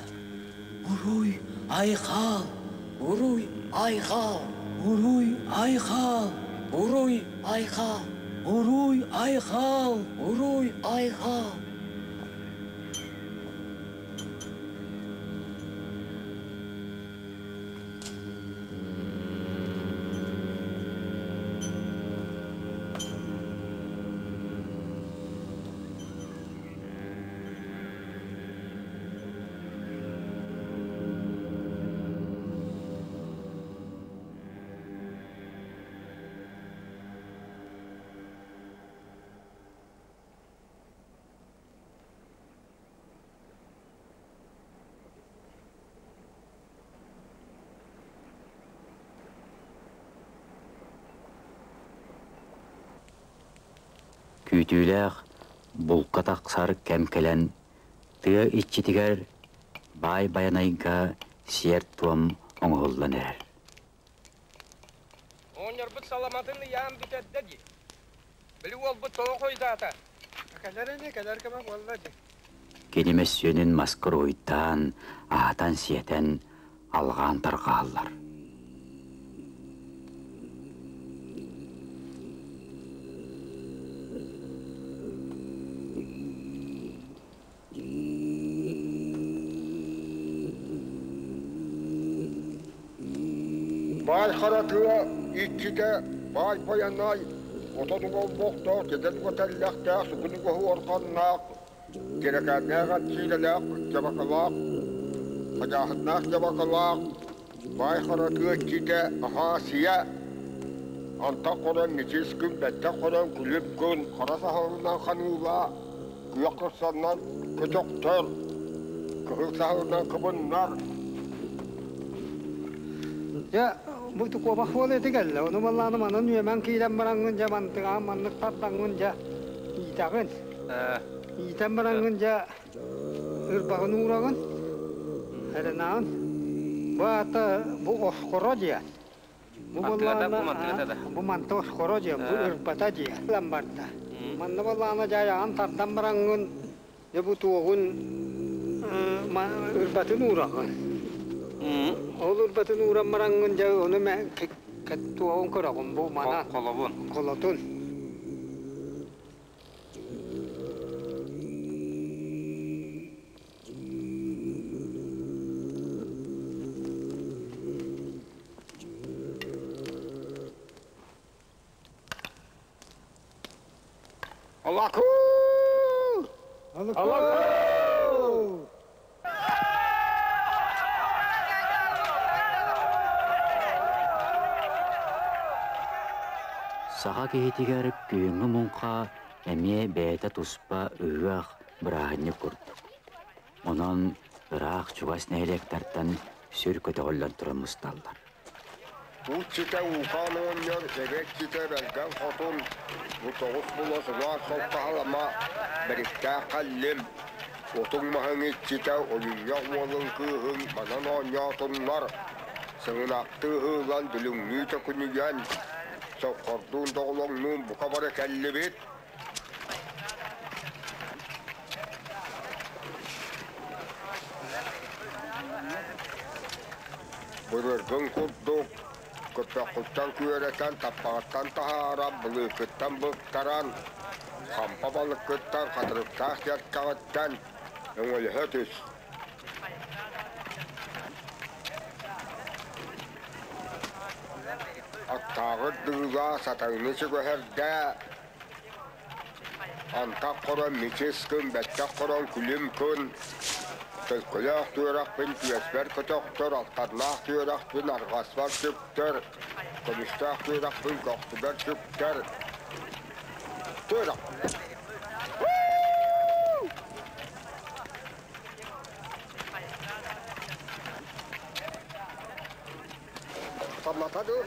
Уруй, айхал! Уруй, айхал! Уруй, айхал! Уруй, айхал! Уруй, айхал! Уруй, айхал! Күүтүүлээх булка тахсар кэм кэлэн, тыа иччитигэр Баай Байанайга сиэр-туом оҥоһуллан эрэр. Оҕонньорбут саламатын ыйаан бүтэрдэ дии. Били уолбут тоҕо хойутаата? Кэлэр ини, кэлэр кэмэ буолла дии. Кини мөссүөнүн маска уруһуйдаан, аһатан-сиэтэн, алҕаан тарҕаһаллар. Баай хара тыа иччитэ Баай Байанай отон олбохтоох, дьэдьэн тэллэхтээх, сугун уорганнаах, Дьэрэкээннээх аччыылалаах, дьабакалаах, хадьааһыннаах дьабакалаах, баай хара тыа иччитэ Ахаасыйа, антах хорон мичис күн, бэттэх хорон күлүм күн, хара саһылынан ханыылаа, күөх кырсаннан көтөхтөр, кыһыл саһылынан кыбыннар. Дьэ, бу куобах буола ити кэллэ. Ону баллааны манан үөмэн киирэн бараҥҥын дьэ мантыгаан маннык тардаҥҥын дьэ иитэҕин. Иитэн бараҥҥын дьэ ырбаҕын уураҕын, эрэнаҕын. Бу аата бу оскоро диэн. Бу буоллаҕына бу манта оскоро диэн, бу ырбата диэн. Ылан барда. Манна буоллаҕына дьайаҕын тардан бараҥҥын дьэ бу туоҕун ырбатын уураҕын. Ол ырбатын ууран бараҥҥын дьэ ону туоҕун көрөҕүн бу манан. Холобун. Холотун. Алаку! Алаку! Саха киһитигэр күһүҥҥү муҥха эмиэ бэйэтэ туспа ыһыах, бырааһынньык курдук. Онон ыраах чугас нэһилиэктэртэн сүр көтөҕүллэн туран мусталлар. Ууччута Уукаан оҕонньор, эбэччитэ Бэргэн Хотун, бу тоҕус була сылаас солкаһалама, бэриктээх кэллим. Отуҥ маһыҥ иччитэ Ойунньах уолун кыыһын манан оонньоотуннар, сыҥынахтыы ыһыылан дүлүҥнүү төкүнүйэн, соххордуун доҕолоҥнуун бука бары кэллибит. Былыргын курдук, көппөххүттэн күөрэтэн, таппаҕыттан таһааран, былыыккыттан быктаран, хампа балыккыттан, хатырыктаах дьаркаҕыттан өҥөлөһө түс. Аттааҕыр дыылаа сатаҥны сүгэһэрдээ, Антах хорон мичис күн, бэттэх хорон күлүм күн, төлкөлөөх түөрэхпин түөспэр көтөхтөр, алтаннаах түөрэхпин арҕаспар сүктэр, көмүстээх түөрэхпин көхсүбэр сүктэр. Түөрэх. Самната дуу?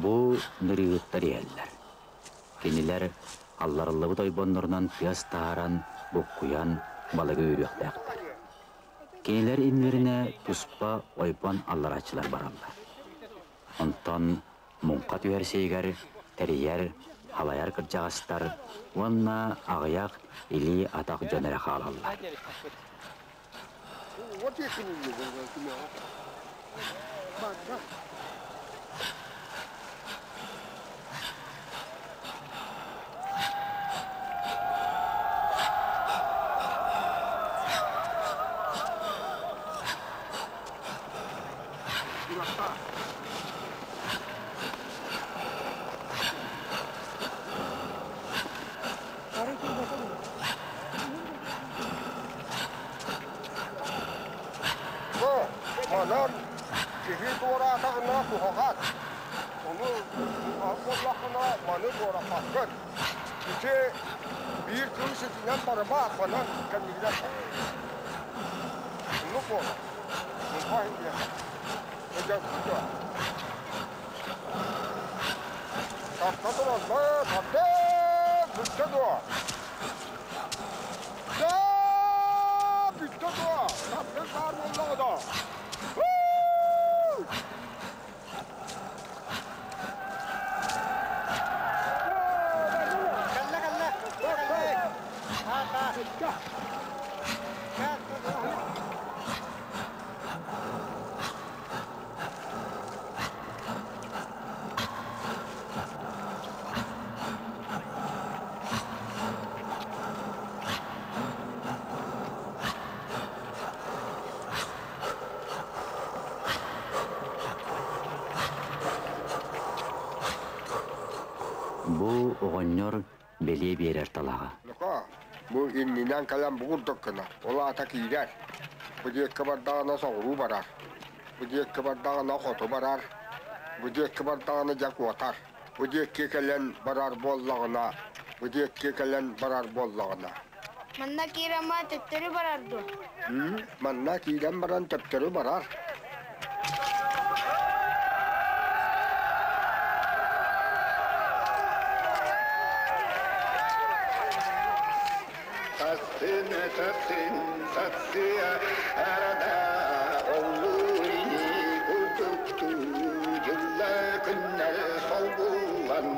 Бу нырыыһыттар иһэллэр. Кинилэр алларыллыбыт ойбоннорунан тыас таһааран, буккуйан балыгы үүрүөхтээхтэр. Кинилэр иннилэринэ туспа ойбон алларааччылар бараллар. Онтон муҥха түһэр сиригэр тэрийэр, халайар кырдьаҕастар уонна аҕыйах илии-атах дьон эрэ хаалаллар. Манан киһи туораатаҕына куһаҕан. Ону буоллаххына маны туораппаккын. Ити биир кыыс итинэн барыма, манан кэннигинэн бар. Оннук буолар. Муҥха иһиэхэ. Тарта тураллар, тарда, бүттэ дуо? Да, бүттэ дуо? Тардын баар буоллаҕа да. Кэллэ, кэллэ. Кэллэ. Бу оҕонньор бэлиэ биэрэр талаҕа. Лука, бу иннинэн кэлэн бу курдук гынар. Ол аата киирэр. Бу диэкки бардаҕына соҕуруу барар. Бу диэкки бардаҕына хоту барар. Бу диэкки бардаҕына дьэ куотар. Бу диэкки кэлэн барар буоллаҕына, бу диэкки кэлэн барар буоллаҕына. Манна киирэн баран төттөрү барар дуо? Манна киирэн баран төптөрү барар. Тастын тастын тастыа арада оллуйни курдукту дьылла күннэр солбуллан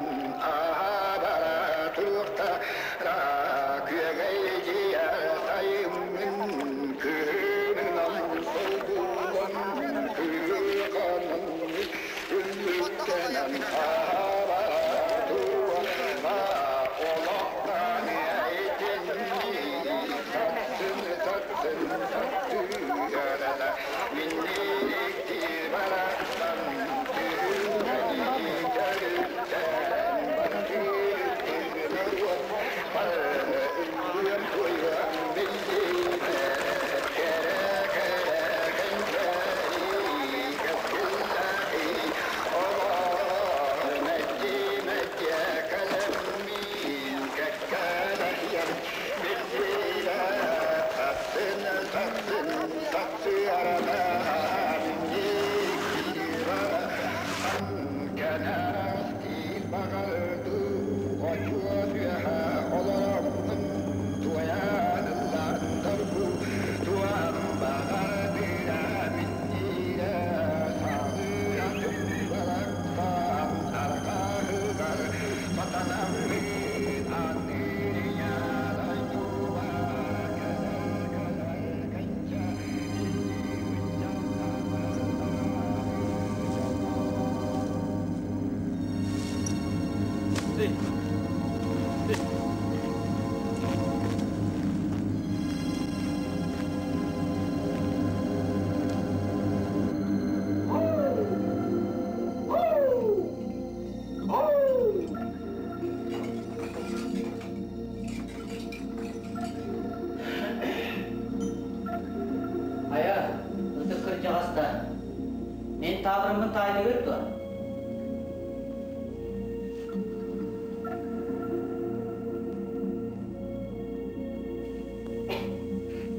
таайдыгыт дуо?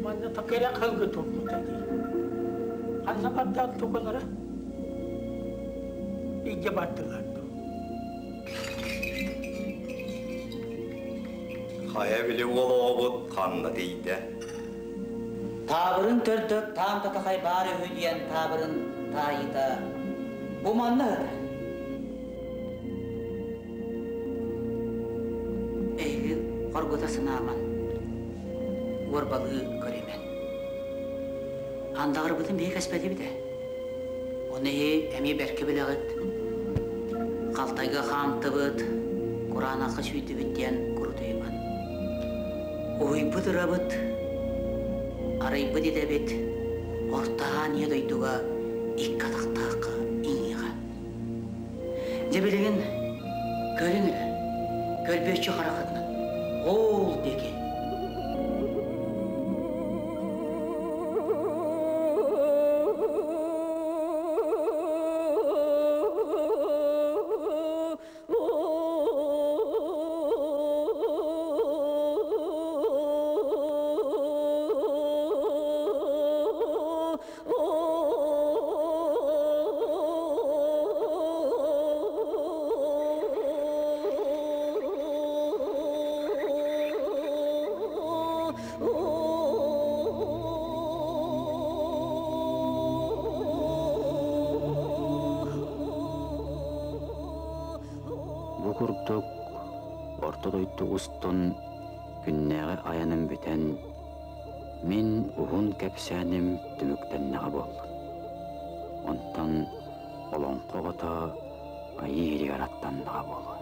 Манна такыра кылгы турбута дии. Ханна бардаан тугулара? Илдьэ бардылар дуу. Хайа били уол оҕобут ханна тиийдэ? Таабырын төрдө таам татахай баар үһү диэн таабырын таайыыта бу манна ыһытар. Эһиги хоргута санааман, уорбалыы көрүмэн. Андаҕарбытын биһи кэспэтибит ээ. Ону эһи эмиэ бэркэ билэҕит. Халтайга хаамтыбыт, кураанахха сүүрдүбүт диэн курутуйуман. Уһуйбут ырабыт, арыйбыт идэбит Орто Аан дойдуга икки атахтаахха иҥиэҕэ. Дьэ билигин көрүҥ эрэ, көрбүөччү хараххытынан, оол диэки. Бу курдук Орто дойду устун күннээҕи айаным бүтэн, мин уһун кэпсээним түмүктэннэҕэ буоллун. Онтон олоҥхо оҕото айыы иһигэр аттаннаҕа буолуо.